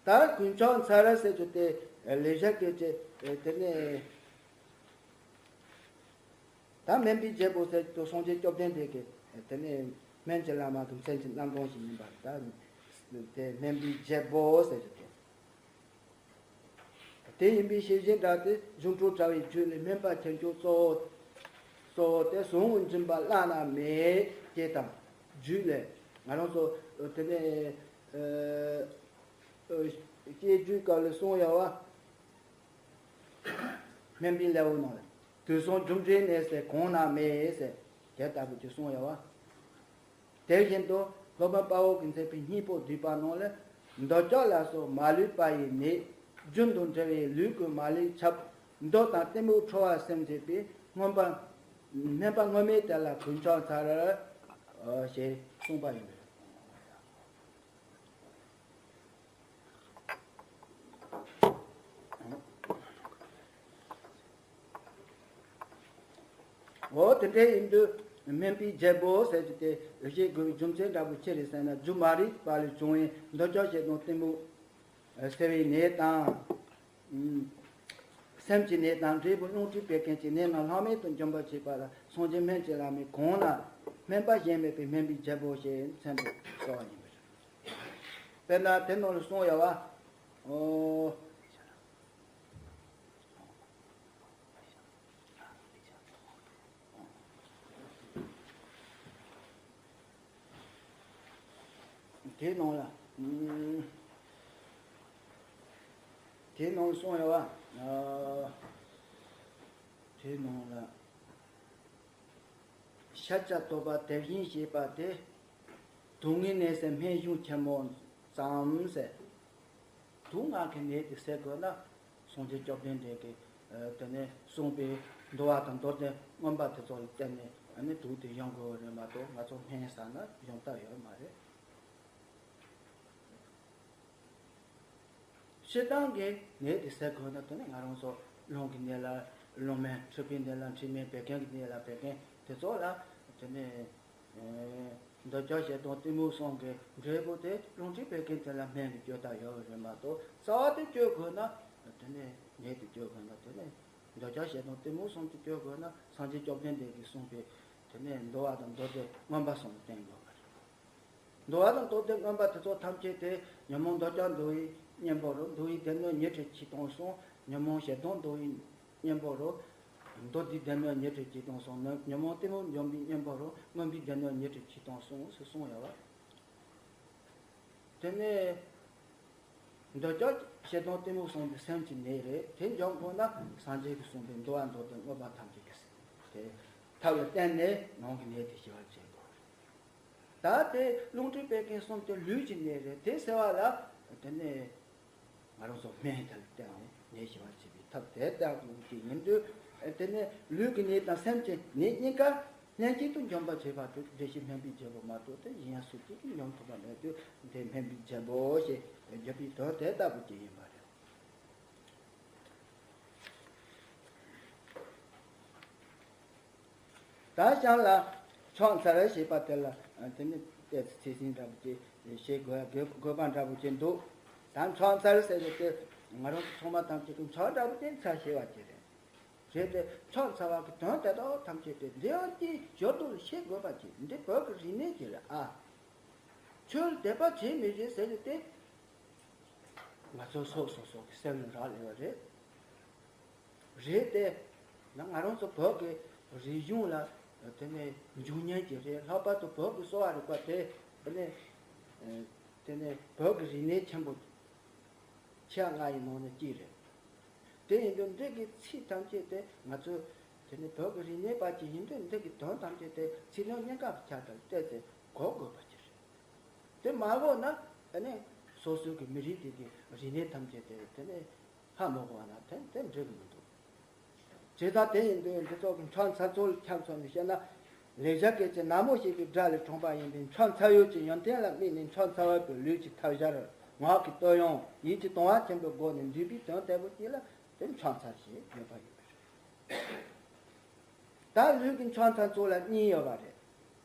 ད་དཀོན་མཆོག་མཚར་ཟེར་རྒྱུ་དེ་ལེགས་སྦྱར་སྐད་ཀྱི་དེ་ནས་ད་སྨན་པའི་རྒྱལ་པོ་ཟེར་རྒྱུ་སངས་རྒྱས་བཅོམ་ལྡན་འདས་ཀྱི་དེ་ནས་སྨན་གྱི་བླ་མ་གི་མཚན་གྱི་རྣམ་གྲངས་ཤིག་ཡིན་པ། ད་དེ་སྨན་པའི་རྒྱལ་པོ་ཟེར་རྒྱུ་དེ། དེ་ཡིན་པའི་ཤེས་བཞིན་སྒྲ་དེ་གཞུང་དྲུག་དྲ་བའི་རྒྱུད་ལས་སྨན་པ་ཁྱེར་འཇུག་གཙོ་བོ། གཙོ་བོ་དེ་ཟུང་དུ་འཇུག་པ་བླ་ན་མེད་ཅེས་དང་། རྒྱུད་ལས་ང་རང་ཚོ་དེ་ནས་ཨ་ཨ་སྐྱེ་རྒྱུད་སྐབས་ལ་གསུངས་ཡོད་པ། སྨན་པའི་ལེའུ་ནང་ལ། དུས་གསུམ་རྒྱུ་འབྲས་གནས་ཟེར་གོང་ན་མེད་ཟེར་དེ་ལྟ་བུ་ཅིག་གསུངས་ཡོད་པ། དེ་བཞིན་དུ་སློབ་དཔོན་དཔའ་བོ་གིས་མཛད་པའི་སྙིང་པོ་བསྡུས་པ་ནང་ལས། འདོད་ཆགས་ལ་སོགས་མ་ལུས་པ་ཡི་ནད། རྒྱུན་དུ་འབྲེལ་བའི་ལུས་ཀུན་མ་ལུས་ཁྱབ། མདོག་དང་གཏི་མུག་ཁྲོ་བ་སེམས་བྱེད་པའི། མངོན་པ་སྨན་པ་དངོས་མེད་དེ་ལ་དཀོན་མཆོག་མཚར་ཞེས་གསུངས་པ་ཡིན། འོ་དེ་འདྲ་ཡིན་དུས་སྨན་པའི་རྒྱལ་པོ་ཟེར་རྒྱུ་དེ་བཤད་དགོས་པའི་རྒྱུ་མཚན་འདྲ་པོ་ཅི་རེད་ཟེར་ན། རྒྱུ་མ་རིག་པ་ལས་བྱུང་བའི་འདོད་ཆགས་ཞེ་སྡང་གཏི་མུག་སེལ་བའི་ནད་དང་། སེམས་ཀྱི་ནད་དང་འབྲས་བུ་རླུང་མཁྲིས་བད་ཀན་གྱི་ནད་རྣམས་ལྷག་མེད་དུ་འཇོམས་པར་བྱེད་པ་ལ་སངས་རྒྱས་སྨན་གྱི་བླ་མའི་གོང་ན་སྨན་པ་གཞན་མེད་པའི་སྨན་པའི་རྒྱལ་པོ་ཞེས་མཚན་དུ་གསོལ་བ་ཡིན་པ་རེད། དཔེར་ན་དེ་ནང་ལ་གསུངས་ཡོད་པ། ཨོ། དེའི་ནང་ལ། ཨུམ། དེའི་ནང་ལ་གསུངས་ཡོད་པ། ཨ། དེའི་ནང་ལ། ཤཱཀྱ་ཐུབ་པ་དེ་བཞིན་གཤེགས་པ་དེ། དུག་ལྔའི་ནད་སེལ་སྨན་གཞུང་ཆེན་མོ་ཙམ་ཟེར། དུག་ལྔ་གི་ནད་དེ་སེལ་དགོས་ན། སངས་རྒྱས་བཅོམ་ལྡན་འདས་ཀྱིས་དེ་ནས་གསུངས་པའི་འདུལ་བ་དང་མདོ་སྡེ་མངོན་པ་དེ་ཚོ་ལ་བརྟེན་ནས་ཨ་ནི་དུག་དེ་ཡོང་དགོས་རེད་མ་གཏོགས། ང་ཚོ་སྨན་ཟ་ན་ཡོང་ཐབས་ཡོད་མ་རེད། སྤྱིར་བཏང་གི་ནད་དེ་སེལ་དགོས་ན། དེ་ནི་ང་རང་ཚོ་རླུང་གི་ནད་ལ་རླུང་སྨན། མཁྲིས་པའི་ནད་ལ་མཁྲིས་སྨན། བད་ཀན་གྱི་ནད་ལ་བད་ཀན། དེ་ཚོ་ལ་དེ་ནི་འདོད་ཆགས་ཞེ་སྡང་གཏི་མུག་གསུམ་གྱི་འབྲས་བུ་དེ་རླུང་མཁྲིས་བད་ཀན་དེ་ལ་སྨན་གྱིས་བཅོས་ཐབས་ཡོད་རེད་མ་གཏོགས། རྩ་བ་དེ་བཅོས་དགོས་ན། དེ་ནི་ནད་དེ་བཅོས་དགོས་ན། དེ་ནི་འདོད་ཆགས་ཞེ་སྡང་གཏི་མུག་གསུམ་དེ་བཅོས་དགོས་ན། སངས་རྒྱས་བཅོམ་ལྡན་འདས་ཀྱིས་གསུངས་པའི་དེ་ནི་འདུལ་བ་དང་མདོ་སྡེ་མངོན་པ་གསུམ་ལ་བརྟེན་དགོས་པ་རེད། འདུལ་བ་དང་མདོ་སྡེ་མངོན་པ་དེ་ཚོ་ཐམས་ཅད་དེ། ཉོན་མོངས་འདོད་ཆགས་འདུལ་བའི་གཉེན་པོ་རེད། འདུལ་བའི་སྡེ་སྣོད་ཉི་ཁྲི་ཆིག་སྟོང་གསུམ། ཉོན་མོངས་ཞེ་སྡང་འདུལ་བའི་གཉེན་པོ་རེད། མདོ་སྡེའི་སྡེ་སྣོད་ཉི་ཁྲི་ཆིག་སྟོང་གསུམ། ཉོན་མོངས་གཏི་མུག་འཇོམས་པའི་གཉེན་པོ་རེད། མངོན་པའི་སྡེ་སྣོད་ཉི་ཁྲི་ཆིག་སྟོང་གསུམ་ཟེར་གསུངས་ཡོད་པ། དེ་ནས་འདོད་ཆགས་ཞེ་སྡང་གཏི་མུག་གསུམ་དེ་སེམས་ཀྱི་ནད་རེད། དེ་འཇོམས་དགོས་ན་སངས་རྒྱས་ཀྱིས་གསུངས་པའི་འདུལ་བ་མདོ་སྡེ་མངོན་པ་ཐམས་ཅད་ཀྱི་དེ་ཐབས་ལ་བརྟེན་ནས་ནང་གི་ནད་དེ་ཞི་བར་བྱེད་དགོས། ད་དེ་རླུང་མཁྲིས་བད་ཀན་གསུམ་དེ་ལུས་ཀྱི་ནད་རེད། དེ་སེལ་བ་ལ་དེ་ནས་ང་རང་ཚོ་སྨན་དེ་ལ་བརྟེན་ནས་ནད་ཞི་བར་བྱེད་པའི་ཐབས་དེ་ལྟ་བུ་ཅིག་ཡིན་དུས། དེ་ནས་ལུས་ཀྱི་ནད་དང་སེམས་ཀྱི་ནད་གཉིས་ཀ་ལྷན་ཅིག་ཏུ་འཇོམས་པར་བྱེད་པ་དེ་བདེ་གཤེགས་སྨན་པའི་རྒྱལ་པོ་མ་གཏོགས་དེ་གཞན་སུ་གཅིག་གིས་འཇོམས་ཐུབ་པ་མེད་དུས། དེ་སྨན་པའི་རྒྱལ་པོ་ཞེས་བརྗོད་པའི་དོན་དེ་ལྟ་བུ་ཅིག་ཡིན་པ་རེད། ད་གཤམ་ལ་མཆོག་མཚར་ཞེས་པ་དེ་ལ་དེ་ནི་ ཏོག་ཙམ་ཚིག་ཟིན་འདྲ་པོ་ཅིག་བཤད་དགོས་དགོས་དགོས་པ་འདྲ་པོ་ཅིག་འདུག་ད་མཆོག་འཚལ་ཟེར་ནས་དེ་ང་རང་ཚོ་ཚང་མ་ཐམས་ཅད་ཀྱི་མཆོག་འདྲ་པོ་ཅིག་འཚལ་ཤེས་པ་ཅིག་རེད། རེད་དེ་མཆོག་འཚལ་བ་གི་དོན་དེ་དག་ཐམས་ཅད་དེ་འདི་ཡང་དེའི་ཞོར་དུ་ཤེས་དགོས་པ་ཅིག་འདི་བོད་ཀྱི་རིག་གནས་ཅིག་རེད་ཨ། ཆོས་ལ་དད་པ་བྱེད་མི་བྱེད་ཟེར་ནས་དེ། ང་ཚོ་སོ་སོ་སོ་གི་སེམས་ལ་རག་ལས་པ་རེད། རེད་དེ། ན་ང་རང་ཚོ་བོད་ཀྱི་རིག་གཞུང་ལ་དེ་ནས་འཇུག་ཉན་གྱི་རེད། ལྷག་པར་དུ་བོད་ཀྱི་གསོ་བ་རིག་པ་དེ་དེ་ནས་དེ་ནས་བོད་ཀྱི་རིག་གནས་ཆེན་པོ་ཆེ་ལྔ་ཡི་ནང་ནས་གཅིག་རེད། དེ་ཡིན་དུས་འདི་གི་ཚིག་ཐམས་ཅད་དེ་ང་ཚོ་དེ་ནས་བོད་ཀྱི་རིག་གནས་པ་ཅིག་ཡིན་དུས་འདི་གི་དོན་ཐམས་ཅད་དེ་ཚིག་དོན་གཉིས་ཀ་ཆ་ལྟར་བལྟས་ཚེ་གོ་དགོས་པ་ཅིག་རེད། དེ་མ་གོ་ན་ཨ་ནི་སོ་སོའི་གི་མི་རིགས་དེ་གི་རིག་གནས་ཐམས་ཅད་དེ་དེ་ནས་ཧ་མ་གོ་བ་ན་དེ་དེ་འགྲིག་གི་མི་འདུག་བྱས་ཙང་དེ་ཡིན་དུས་འདི་ཚོ་གི་མཆོག་འཚལ་ཚུལ་ལ་ཆ་མཚོན་ནས་བཤད་ན། ལེགས་སྦྱར་སྐད་ཅིག་ནག་མོ་ཞིག་གི་སྒྲ་ལས་བྱུང་བ་ཡིན་པས་མཆོག་འཚལ་ཡུལ་གྱི་ཡོན་ཏན་ལ་དམིགས་ནས་མཆོག་འཚལ་བ་པོའི་ལུས་ཀྱི་ཐབས་སྦྱར་ངག་གི་བསྟོད་དབྱངས་ཡིད་ཀྱི་དུང་བ་ཆེན་པོའི་སྒོ་ནས་འདུས་པའི་དོན་དེ་པོ་གཅིག་ལ་དེ་མཆོག་འཚལ་ཞེས་བརྗོད་པ་ཡོད་པ་རེད། ད་ལུས་ཀྱི་མཆོག་འཚལ་ཚུལ་ལ་གཉིས་ཡོད་པ་རེད།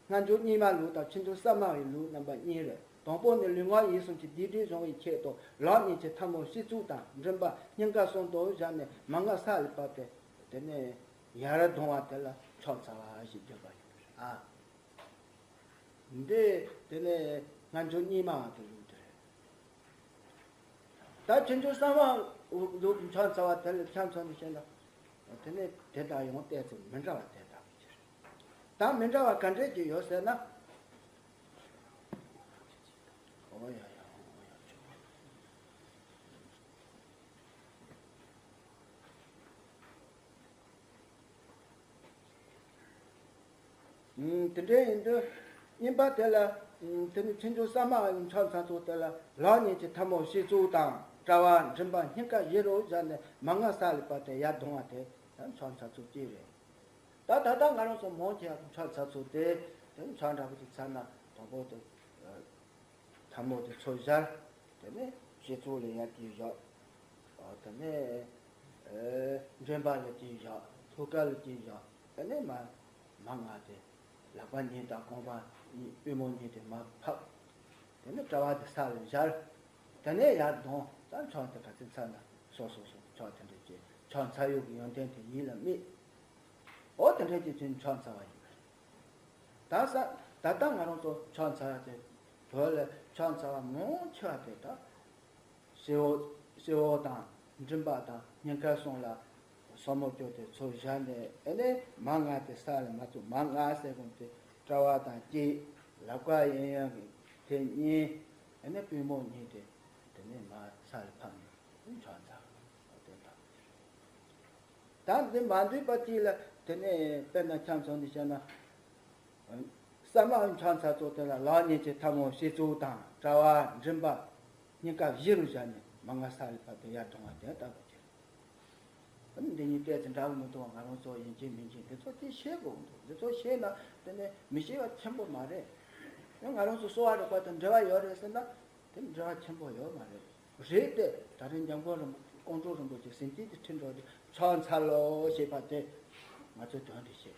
སྔ་འགྱུར་རྙིང་མ་ལུགས་དང་ཕྱི་འགྱུར་གསར་མ་བའི་ལུགས་རྣམ་པ་གཉིས་རེད། དང་པོ་ནི་ལུས་ངག་ཡིད་གསུམ་གྱི་སྡིག་སྒྲིབ་སྦྱོང་བའི་ཆེད་དུ་ལག་གཉིས་ཀྱི་ཐལ་མོ་སྤྱི་གཙུག་དང་མགྲིན་པ་སྙིང་ག་གསུམ་དུ་བཞག་ནས་མར་ངག་ས་ལ་བབས་ཏེ་དེ་ནས་ཡར་ལྡང་བ་དེ་ལ་མཆོག་འཚལ་བ་ཞེས་བརྗོད་པ་ཡིན་པ་རེད་ཨ། འདི་དེ་ནས་སྔ་འགྱུར་རྙིང་མ་བ་གི་ལུགས་དེ་རེད། ད་ཕྱི་འགྱུར་གསར་མ་ལུགས་མཆོག་འཚལ་བ་དེ་ལ་ཆ་མཚོན་ནས་བཤད་ན། དེ་ནས་དེ་དག་ཡང་ཏོག་ཙམ་མི་འདྲ་བ་དེ་དག་གི་ཕྱིར། ད་མི་འདྲ་བ་ག་འདྲས་ཀྱི་ཡོད་ཟེར་ན། འོ་ཡ་ཡ་འོ་ཡ་ཆོག་དེ་འདྲའི་ཡིན་དུས། རྙིང་པ་དེ་ལ། དེ་ནི་ཕྱི་འགྱུར་གསར་མ་མཆོག་འཚལ་ཚུལ་དེ་ལ་ལག་གཉིས་ཀྱི་ཐལ་མོ་སྤྱི་གཙུག་དང་དཔྲལ་བ་མགྲིན་པ་སྙིང་ག་བཞི་རུ་བཞག་ནས་མར་ངག་ས་ལ་བབས་ཏེ་ཡར་ལྡང་བ་དེ་ཡང་མཆོག་འཚལ་ཚུལ་གཅིག་རེད། ད་ད་ལྟ་ང་རང་ཚོ་མང་ཆེ་བ་མཆོག་འཚལ་ཚུལ་དེ་དེ་མཆོག་འདྲ་པོ་ཅིག་འཚལ་ན་དང་པོ་དེ། ཐལ་མོ་དེ་ཚུར་སྦྱར། དེ་ནས་སྤྱི་གཙུག་ལ་ཡར་དེ་བཞག་ཨ་དེ་ནས་ཨེ་མགྲིན་པ་ལ་དེ་བཞག་ཐུགས་ཀ་ལ་དེ་བཞག་དེ་ནས་མར་མར་ངག་དེ་ལག་པ་གཉིས་དང་རྐང་པ་གཉིས་པུས་མོ་གཉིས་དེ་མར་ཕབ། དེ་ནས་དཔྲལ་བ་དེ་ས་ལ་སྦྱར། དེ་ནས་ཡར་ལྡང་། ད་མཆོག་དེ་ག་ཚོད་འཚལ་ན་སོ་སོ་སོ་མཆོག་དེ་འདྲ་བྱས་མཆོག་འཚལ་ཡུལ་གྱི་ཡོན་ཏན་དེ་ཡིད་ལ་དམིགས། འོ་དེ་འདྲ་བྱས་ཚུལ་མཆོག་འཚལ་བ་ཡིན་པ་རེད། ད་ས་ད་ལྟ་ང་རང་ཚོ་མཆོག་འཚལ་བ་དེ་བོད་ལ་མཆོག་འཚལ་བ་མང་ཆེ་བ་དེ་ད་སྤྱི་བོ་སྤྱི་བོ་དང་མགྲིན་པ་དང་སྙིང་ག་གསུམ་ལ་ཟབ་མོ་སྐྱོར་དེ་ཚུར་བཞག་ནས་ཨེ་ནས་མར་ངག་དེ་ས་ལ་མ་བཙུགས། མར་ངག་ཟེར་གོང་དེ་དཔྲལ་བ་དང་དཀྱིལ་ལག་པ་གཡས་གཡོན་གྱི་དེ་གཉིས་ཨེ་ནས་པུས་མོ་གཉིས་དེ་དེ་ནས་མར་ས་ལ་ཕབ་ནས་མཆོག་འཚལ་བ་དེ་དང་། ད་འདི་མ་འདུས་པ་གཅིག་ལ་དེ་ནས་དཔེར་ན་ཆ་མཚོན་ནས་བཤད་ན། གསར་མ་མཆོག་འཚལ་ཚུལ་དེ་ལ་ལག་གཉིས་ཀྱི་ཐལ་མོ་སྤྱི་གཙུག་དང་དཔྲལ་བ་མགྲིན་པ་སྙིང་ག་བཞི་རུ་བཞག་ནས་མར་ངག་ས་ལ་བབས་ཏེ་ཡར་ལྡང་བ་དེ་ལྟ་བུ་བྱས། འདི་གཉིས་ཏོག་ཙམ་འདྲ་བོ་མི་འདུག་ང་རང་ཚོ་ཡིན་གཅིག་མིན་གཅིག་འདི་ཚོ་དེ་ཤེས་དགོས་འདུག་འདི་ཚོ་ཤེས་ན་དེ་ནས་མི་ཤེས་པ་ཆེན་པོ་མ་རེད། ང་རང་ཚོ་གསོ་བ་རིག་པ་དང་འབྲེལ་བ་ཡོད་རེད་ཟེར་ན། དེ་འབྲེལ་བ་ཆེན་པོ་ཡོད་མ་རེད། རེད་དེ་ད་རེས་འཇམ་མགོན་རིན་པོ་ཀོང་སྤྲུལ་རིན་པོ་ཆེ་ཟིན་བྲིས་དེ་ཁྲིད་འགྲོ་དུས་མཆོག་འཚལ་ལོ་ཞེས་པ་དེ་ང་ཚོས་དོན་དེ་ཤེས་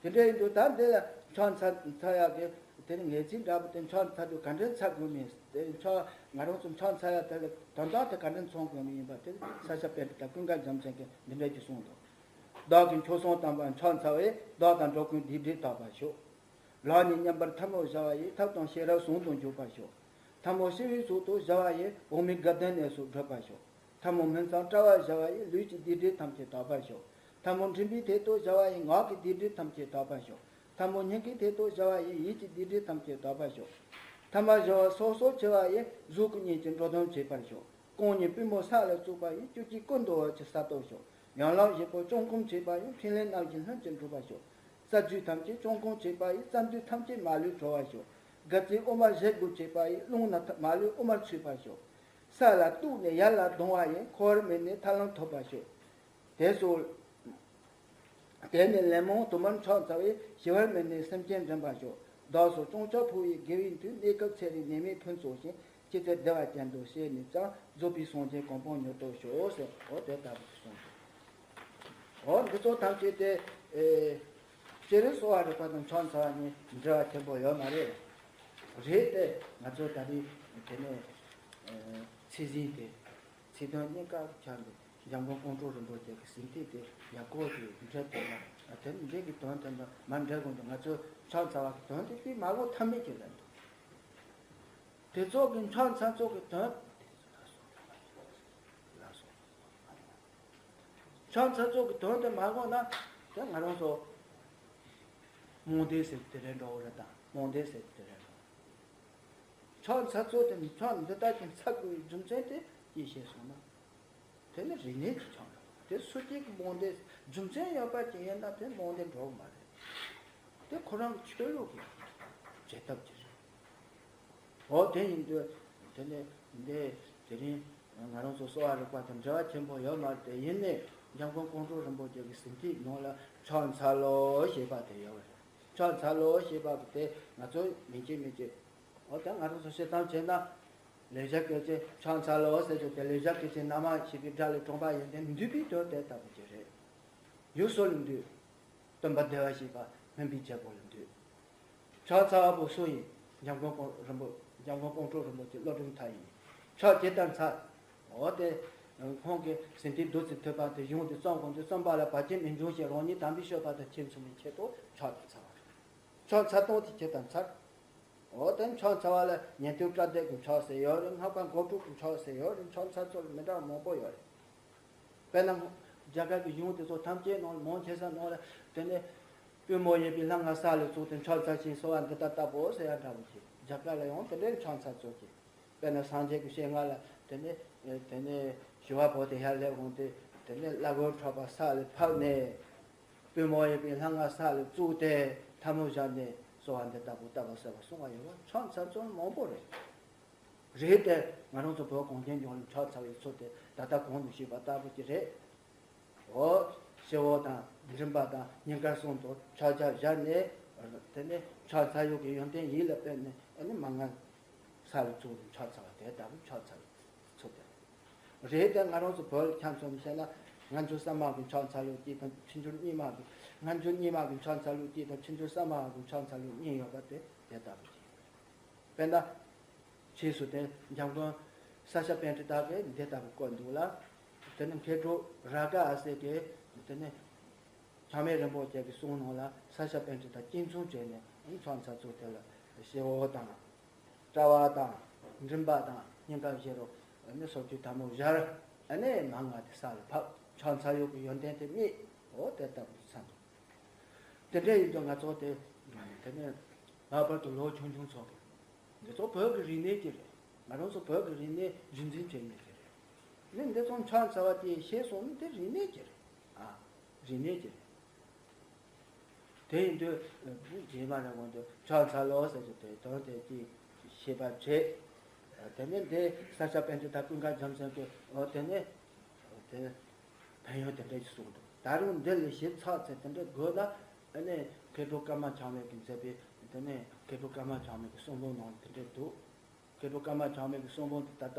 དགོས། དེ་འདྲ་ཡིན་དུས་ད་འདི་ལ་མཆོག་འཚལ་འཚལ་ཡག་གི་དེ་ནི་ངེས་ཚིག་འདྲ་པོ་དེ་མཆོག་འཚལ་དུས་ག་འདྲ་འཚལ་དགོས་མིན་དེ་མཆོག་ང་རང་ཚོ་མཆོག་འཚལ་ཡག་དེ་ལ་དོན་དག་དེ་ག་འདྲ་མཚོན་དགོས་མིན་ཡིན་པ་དེ་ས་སྐྱ་པཎྜི་ཏ་ཀུན་དགའ་རྒྱལ་མཚན་གྱིས་འདི་འདྲ་ཅིག་གསུངས་འདུག་བདག་གིས་མཆོག་གསུམ་དམ་པར་མཆོག་འཚལ་བས། བདག་དང་འགྲོ་ཀུན་སྡིག་སྒྲིབ་དག་པར་ཤོག་ལག་གཉིས་མཉམ་པར་ཐལ་མོ་སྦྱར་བ་ཡིས། ཐབས་དང་ཤེས་རབ་ཟུང་དུ་འཇུག་པར་ཤོག་ཐལ་མོ་ཤི་བའི་གཟུགས་སུ་སྦྱར་བ་ཡིས། འོག་མིན་དགའ་ལྡན་གནས་སུ་བགྲོད་པར་ཤོག་ཐལ་མོ་མིང་ཙམ་དཔྲལ་བར་སྦྱར་བ་ཡིས། ལུས་ཀྱི་སྡིག་སྒྲིབ་ཐམས་ཅད་དག་པར་ཤོག་ཐལ་མོ་མགྲིན་པའི་ཐད་དུ་སྦྱར་བ་ཡིས། ངག་གི་སྡིག་སྒྲིབ་ཐམས་ཅད་དག་པར་ཤོག་ཐལ་མོ་སྙིང་གའི་ཐད་དུ་སྦྱར་བ་ཡིས། ཡིད་ཀྱི་སྡིག་སྒྲིབ་ཐམས་ཅད་དག་པར་ཤོག་ཐལ་མོ་སྦྱར་བ་སོ་སོར་ཕྱེ་བ་ཡིས། གཟུགས་སྐུ་གཉིས་ཀྱི་འགྲོ་དོན་བྱེད་པར་ཤོག་རྐང་གཉིས་པུས་མོ་ས་ལ་བཙུགས་པ་ཡིས། བཅུད་ཀྱི་ཀུན་ཏུ་འོད་ཀྱི་ས་བརྟོལ་ཤོག་ཡན་ལག་བཞི་པོ་བཅོམ་སྒོམ་བྱེད་པ་ཡིས། ཕྲིན་ལས་རྣམ་བཞི་ལྷུན་གྱིས་གྲུབ་པར་ཤོག་རྩ་རྒྱུད་ཐམས་ཅད་བཅོམ་སྒོམ་བྱེད་པ་ཡིས། རྩ་མདུད་ཐམས་ཅད་མ་ལུས་གྲོལ་བར་ཤོག་དགའ་ཚལ་དབུ་མར་བཞེས་དགོས་བྱེད་པ་ཡིས། རླུང་ནི་མ་ལུས་དབུ་མར་ཚུད་པར་ཤོག་ས་ལ་གཏུགས་ནས་ཡར་ལ་ལྡང་བ་ཡིས། འཁོར་བའི་མི་ནས་ཐར་ལམ་ཐོབ་པར་ཤོག་དེ་སོགས། དེ་ནས་ལན་མང་དུ་མར་མཆོག་འཚལ་བས། ཞི་བའི་མི་ནས་སེམས་ཅན་འདྲེན་པར་ཤོག་བདག་སོགས་བྱང་ཆུབ་འཕོ་བའི་དགེ་བའི་མཐུས། གནས་སྐབས་ཚེ་རིང་ནད་མེད་ཕུན་ཚོགས་ཤིང་། སྐྱེ་ཚེ་བདེ་བ་ཅན་དུ་སྐྱེས་ནས་ཀྱང་། རྫོགས་པའི་སངས་རྒྱས་གོ་འཕང་མྱུར་ཐོབ་ཤོག་ཟེར། འོ་དེ་ལྟ་བུ་གསུངས་ཏེ། འོ་འདི་ཚོ་ཐམས་ཅད་དེ། ཨེ། སྤྱིར་གསོ་བ་རིག་པ་དང་ཕྱག་འཚལ་བ་གཉིས་འབྲེལ་བ་ཆེན་པོ་ཡོད་མ་རེད། རེད་དེ་ང་ཚོ་ད་རེས་དེ་ནས་ཚིག་ཟིན་དེ་ཚིག་དོན་གཉིས་ཀ་ཆགས་འདུག་འཇམ་མགོན་ཀོང་སྤྲུལ་རིན་པོ་ཆེ་གི་ཟིན་ཐིག་དེ་ཡག་པོ་ཞིག་འབྲེལ་ཐུབ་ན། དེ་འདྲའི་གི་དོན་དེ་འདྲ་མ་འབྲེལ་གོང་དུ་ང་ཚོས་ཕྱག་འཚལ་བ་གི་དོན་དེ་དེ་མ་གོ་ཐབས་མེད་ཀྱི་རེད་འདུག་དེ་ཚོ་གི་ཕྱག་འཚལ་ཚོགས་ཀྱི་དོན། ཕྱག་འཚལ་ཚོགས་ཀྱི་དོན་དེ་མ་གོ་ན་དེ་ང་རང་ཚོ་རྨོངས་དད་ཟེར་དེ་རེད་འགྲོ་བ་རེད་དང་རྨོངས་དད་ཟེར་དེ་རེད་འགྲོ། ཕྱག་འཚལ་ཚོགས་དེ་ཕྱག་འདི་ལྟར་གྱི་འཚལ་དགོས་པའི་རྒྱུ་མཚན་དེ་ཅིས་ཤེས་སོང་ན། དེ་ནི་རིག་གནས་ཀྱི་ཆ་ནས་དེ་སུ་གཅིག་རྨོངས་དད་རྒྱུ་མཚན་ཡོད་པ་ཅིག་ཡིན་ན་དེ་རྨོངས་དད་འགྲོ་གི་མ་རེད། དེ་ཁོ་རང་གི་ཆོས་ལུགས་ཀྱི་བྱེད་ཐབས་ཅིག་རེད། འོ་དེ་ཡིན་དུས་དེ་ནི་འདི་དེ་རིང་ང་རང་ཚོ་གསོ་བ་རིག་པ་དང་འབྲེལ་བ་ཆེན་པོ་ཡོད་མ་རེད་དེ། ཡིན་ནའི་འཇམ་མགོན་ཀོང་སྤྲུལ་རིན་པོ་ཆེ་གི་ཟིན་ཐིག་ནང་ལ་ཕྱག་འཚལ་ལོ་ཞེས་པ་དེ་ཡོད་རེད། ཕྱག་འཚལ་ལོ་ཞེས་པ་དེ་ང་ཚོ་མི་གཅིག་མི་གཅིག་འོ་ད་ང་རང་ཚོ་བཤད་སྟངས་བྱས་ན། ལེགས་སྦྱར་སྐད་ཅིག་ཕྱག་འཚལ་ལོ་ཟེར་རྒྱུ་དེ་ལེགས་སྦྱར་སྐད་ཅིག་ན་མ་ཞེས་པའི་སྒྲ་ལས་དྲངས་པ་ཡིན་ཏེ་འདུས་པའི་དོན་དེ་ལྟ་བུ་ཅིག་རེད། ཡུལ་སུ་ལ་འདུས། སྟོན་པ་བདེ་བར་གཤེགས་པ་སྨན་པའི་རྒྱལ་པོ་ལ་འདུས། ཕྱག་འཚལ་བ་པོ་སུ་ཡིན། འཇམ་མགོན་པོ་རིན་པོ་འཇམ་མགོན་ཀོང་སྤྲུལ་རིན་པོ་ཆེ་བློ་གྲོས་མཐའ་ཡས་ཡིན། ཕྱག་ཇི་ལྟར་འཚལ། འོ་དེ། ཁོང་གི་ཟིན་ཐིག་བདུད་རྩི་ཐོད་པ་དེ་གཞུང་དེ་རྩོམ་དགོས་དུས་རྩོམ་པ་ལ་བར་ཆད་མི་འབྱུང་ཞིང་རང་ཉིད་དམ་པའི་སྤྱོད་པ་དང་ཁྱད་མཚུངས་པའི་ཆེད་དུ་ཕྱག་དེ་འཚལ་བ་རེད། ཕྱག་འཚལ་སྟངས་དེ་ཇི་ལྟར་འཚལ། འོ་དེ་ཕྱག་འཚལ་བ་ལ་ཉན་ཐོས་བཀྲ་ཤིས་ཀྱི་ཕྱག་ཟེར་ཡོད་རེད། སྔགས་པ་མགོན་པོ་གི་ཕྱག་ཟེར་ཡོད་རེད། ཕྱག་འཚལ་ཚུལ་མི་འདྲ་བ་མང་པོ་ཡོད་རེད། དཔེར་ན། རྒྱ་གར་གྱི་གཞུང་དེ་ཚོ་ཐམས་ཅད་ནང་ལ་མང་ཆེ་ས་ནང་ལ་དེ་ནས་པུས་མོ་གཡས་པའི་ལྷ་ང་ས་ལས་བཙུགས་ཏེ་ཕྱག་འཚལ་ཞིང་གསོལ་བ་འདི་ལྟར་བཏབ་བོ་ཟེར་ཡ་འདྲ་བོ་ཞིག་རྒྱ་གར་ལ་ཡང་དེ་འདྲའི་ཕྱག་འཚལ་ཚུལ་གྱིས། དཔེར་ན་སངས་རྒྱས་ཀྱི་སྤྱན་སྔ་ལ་དེ་ནས་དེ་ནས་ཞི་བ་པོ་ཏི་ཡར་སླེབས་འོང་སྟེ་དེ་ནས་བླ་གོས་འཁྲབ་པ་ས་ལས་ཕབ་ནས། པུས་མོ་གཡས་པའི་ལྷ་ང་ས་ལ་བཙུགས་ཏེ་ཐལ་མོ་སྦྱར་ནས་གསོལ་བ་འདི་ལྟ་བུ་བཏབ་པ་ཟེར་བ་གསུང་བ་ཡོད་པ་ཕྱག་འཚལ་ཚུལ་མང་པོ་རེད། རེད་དེ་ང་རང་ཚོ་བོད་གངས་ཅན་ལྗོངས་ལ་ཕྱག་འཚལ་བའི་ཚུལ་དེ་ད་ལྟ་གོང་དུ་ཞུས་པ་ལྟ་བུ་ཅིག་རེད། འོ། སྤྱི་བོ་དང་མགྲིན་པ་དང་སྙིང་གར་གསུམ་དུ་ཕྱག་རྒྱ་བཞག་ནས། དེ་ནས་ཕྱག་འཚལ་ཡུལ་གྱི་ཡོན་ཏན་ཡིད་ལ་སྤེལ་ནས་ཨ་ནི་མན་ངག་ས་ལ་བཙུགས་ནས་ཕྱག་འཚལ་བ་དེ་ལྟ་བུ་ཕྱག་འཚལ་བའི་ཚུལ་དེ་རེད། དེ་ང་རང་ཚོ་བོད་ལ་ཁྱད་མཚར་བཤད་ན་སྔ་འགྱུར་གསར་མ་གི་ཕྱག་འཚལ་ལུགས་གཅིག་དང་ཕྱི་འགྱུར་རྙིང་མ་གི་སྔ་འགྱུར་རྙིང་མ་གི་ཕྱག་འཚལ་ལུགས་གཅིག་དང་ཕྱི་འགྱུར་གསར་མ་གི་ཕྱག་འཚལ་ལུགས་གཉིས་ཡོད་པ་དེ་དེ་ལྟ་བུ་ཅིག་དཔེར་ན། ཕྱིས་སུ་དེ་འཇམ་མགོན་ས་སྐྱ་པཎྜི་ཏ་གིས་འདི་ལྟ་བུ་བཀོད་འདུག་ལ། དེ་ནི་མཁས་གྲུབ་རཱ་ག་ཨ་སྱ་གིས་དེ་ནི་ཆགས་མེད་རིན་པོ་ཆེ་གི་གསུང་ནང་ལ་ས་སྐྱ་པཎྜི་ཏ་གཅིག་མཚུངས་བྱས་ནས་ཕྱག་འཚལ་ཚུལ་དེ་ལ་སྤྱི་བོ་དང་། དཔྲལ་བ་དང་མགྲིན་པ་དང་སྙིང་ག་བཞི་རུ་ནི་སོར་ཆུད་ཐལ་མོ་སྦྱར། ཨ་ནི་མན་ངག་དེ་ས་ལ་ཕབ། ཕྱག་འཚལ་ཡུལ་གྱི་ཡོན་ཏན་དེ་རྙེད། འོ་དེ་ལྟ་བུ་ཚང་འདུག་དེ་འདྲ་ཡིན་དུས་ང་ཚོ་དེ་དེ་ནས་ལྷག་པར་དུ་ལོ་ཆུང་ཆུང་ཚོ་གི་འདི་ཚོ་བོད་ཀྱི་རིག་གནས་ཅིག་རེད། ང་རང་ཚོ་བོད་ཀྱི་རིག་གནས་རྒྱུན་འཛིན་བྱེད་མཁན་ཅིག་རེད། ནི་འདི་ཚོ་ཕྱག་འཚལ་བ་དེ་ཤེས་སོང་ན་དེ་རིག་གནས་ཅིག་རེད། ཨ། རིག་གནས་ཅིག་རེད། དེ་ཡིན་དུས་རྗེས་མ་རེ་གོང་དུ་ཕྱག་འཚལ་ལོ་ཟེར་གྱི་དེ་དོན་དེ་ཅིག་ཤེས་པ་བྱེད། དེ་ནས་འདི་ས་སྐྱ་པཎྜི་ཏ་ཀུན་དགའ་རྒྱལ་མཚན་གྱིས་འོ་དེ་ནས་དེ་ཕན་ཡོན་དེ་འདྲ་ཞིག་གསུངས་འདུག་ད་རུང་འདི་ལས་ཞིབ་ཚགས་ཚད་དེ་འདྲ་དགོས་ན་ཨ་ནི་མཁས་གྲུབ་ཀརྨ་ཆགས་མེད་ཀྱིས་མཛད་པའི་དེ་ནས་མཁས་གྲུབ་ཀརྨ་ཆགས་མེད་ཀྱི་གསུང་འབུམ་ནང་དེ་འདྲ་འདུག་མཁས་གྲུབ་ཀརྨ་ཆགས་མེད་ཀྱི་གསུང་འབུམ་དེ་ད་ལྟ་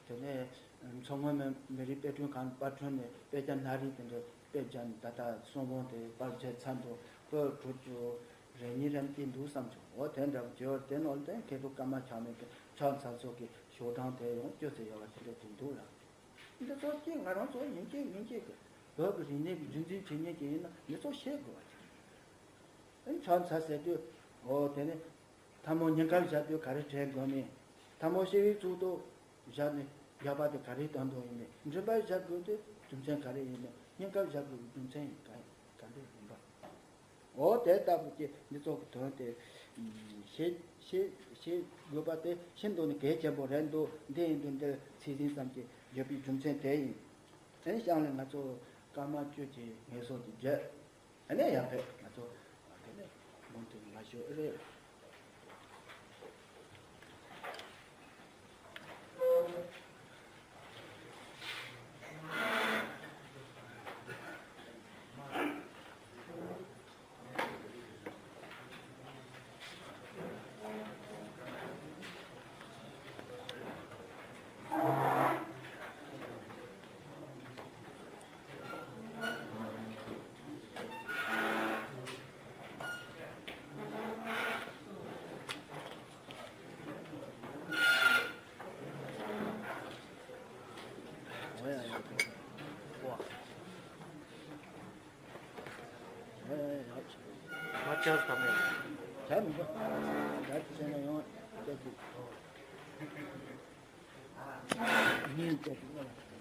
དེ་ནས་མཚོ་སྔོན་མི་མི་རིགས་དཔེ་སྐྲུན་ཁང་པར་སྐྲུན་ནས་དཔེ་ཆ་སྣ་རིགས་དེ་འདྲ་དཔེ་བརྒྱབ་ནས་ད་ལྟ་གསུང་འབུམ་དེ་པར་བརྒྱབ་ཚར་འདུག་པོད་དྲུག་ཅུ་རེ་གཉིས་རེ་བརྒྱད་འདུག་བསམ་བྱུང་། འོ་དེ་འདྲ་བརྗོད་དེ་ནང་ལ་དེ་མཁས་གྲུབ་ཀརྨ་ཆགས་མེད་ཀྱི་ཕྱག་འཚལ་ཚུལ་གྱི་ཤོག་གྲངས་དེ་ཡང་བཅུ་ཙམ་ཡོད་པ་དེ་འདྲ་ཅིག་འདུག་ལ། འདི་ཚོ་གཅིག་ང་རང་ཚོ་ཡིན་གཅིག་མིན་གཅིག་གི་བོད་ཀྱི་རིག་གནས་ཀྱི་རྒྱུན་འཛིན་བྱེད་མཁན་ཅིག་ཡིན་ན་འདི་ཚོ་ཤེས་དགོས་པ་ཅིག་ཨ་ནི་ཕྱག་འཚལ་ཟེར་དུས་འོ་དེ་ནི་ཐལ་མོ་སྙིང་གར་བཞག་དུས་ག་རེ་དྲན་དགོས་མིན། ཐལ་མོ་ཤེ་བའི་གཙུག་ཏུ་བཞག་ནས་བཞག་པ་དེ་ག་རེ་གཏོང་དགོས་ཡིན་མིན། མགྲིན་པར་བཞག་དགོས་དུས་རྒྱུ་མཚན་ག་རེ་ཡིན་མིན། སྙིང་གར་བཞག་དགོས་པའི་རྒྱུ་མཚན་ཡིན་ག་ག་འདྲ་ཡིན་པ། འོ་དེ་ལྟ་བུ་ཅིག་འདི་ཚོ་གི་དོན་དེ་ཤེས་ཤེས་ཤེས་དགོས་པ་དེ་ཤིན་ཏུ་ནས་གལ་ཆེན་པོ་རེད་འདུག་འདི་ཡིན་དུས་འདིར་ཚིག་ཟིན་ཙམ་གྱིས་བརྗོད་པའི་རྒྱུ་མཚན་དེ་ཡིན། དེ་ནས་ཤང་ལས་ང་ཚོ་སྐར་མ་བཅུ་གྱི་ངལ་གསོ་ཅིག་བརྒྱབ། ཨ་ནི་ཡར་ཕེབས་ང་ཚོ་དེ་ནས་མུ་མཐུད་མ་ཞུ་ཨེ་རེད། ཨེ་ཡག་ཆེ། ང་ཅག་གམ་ཡོད། ད་མི་འདུག་ད་བྱས་ན་ཡང་ཅག་གི་ཉིན་ཅག་གི།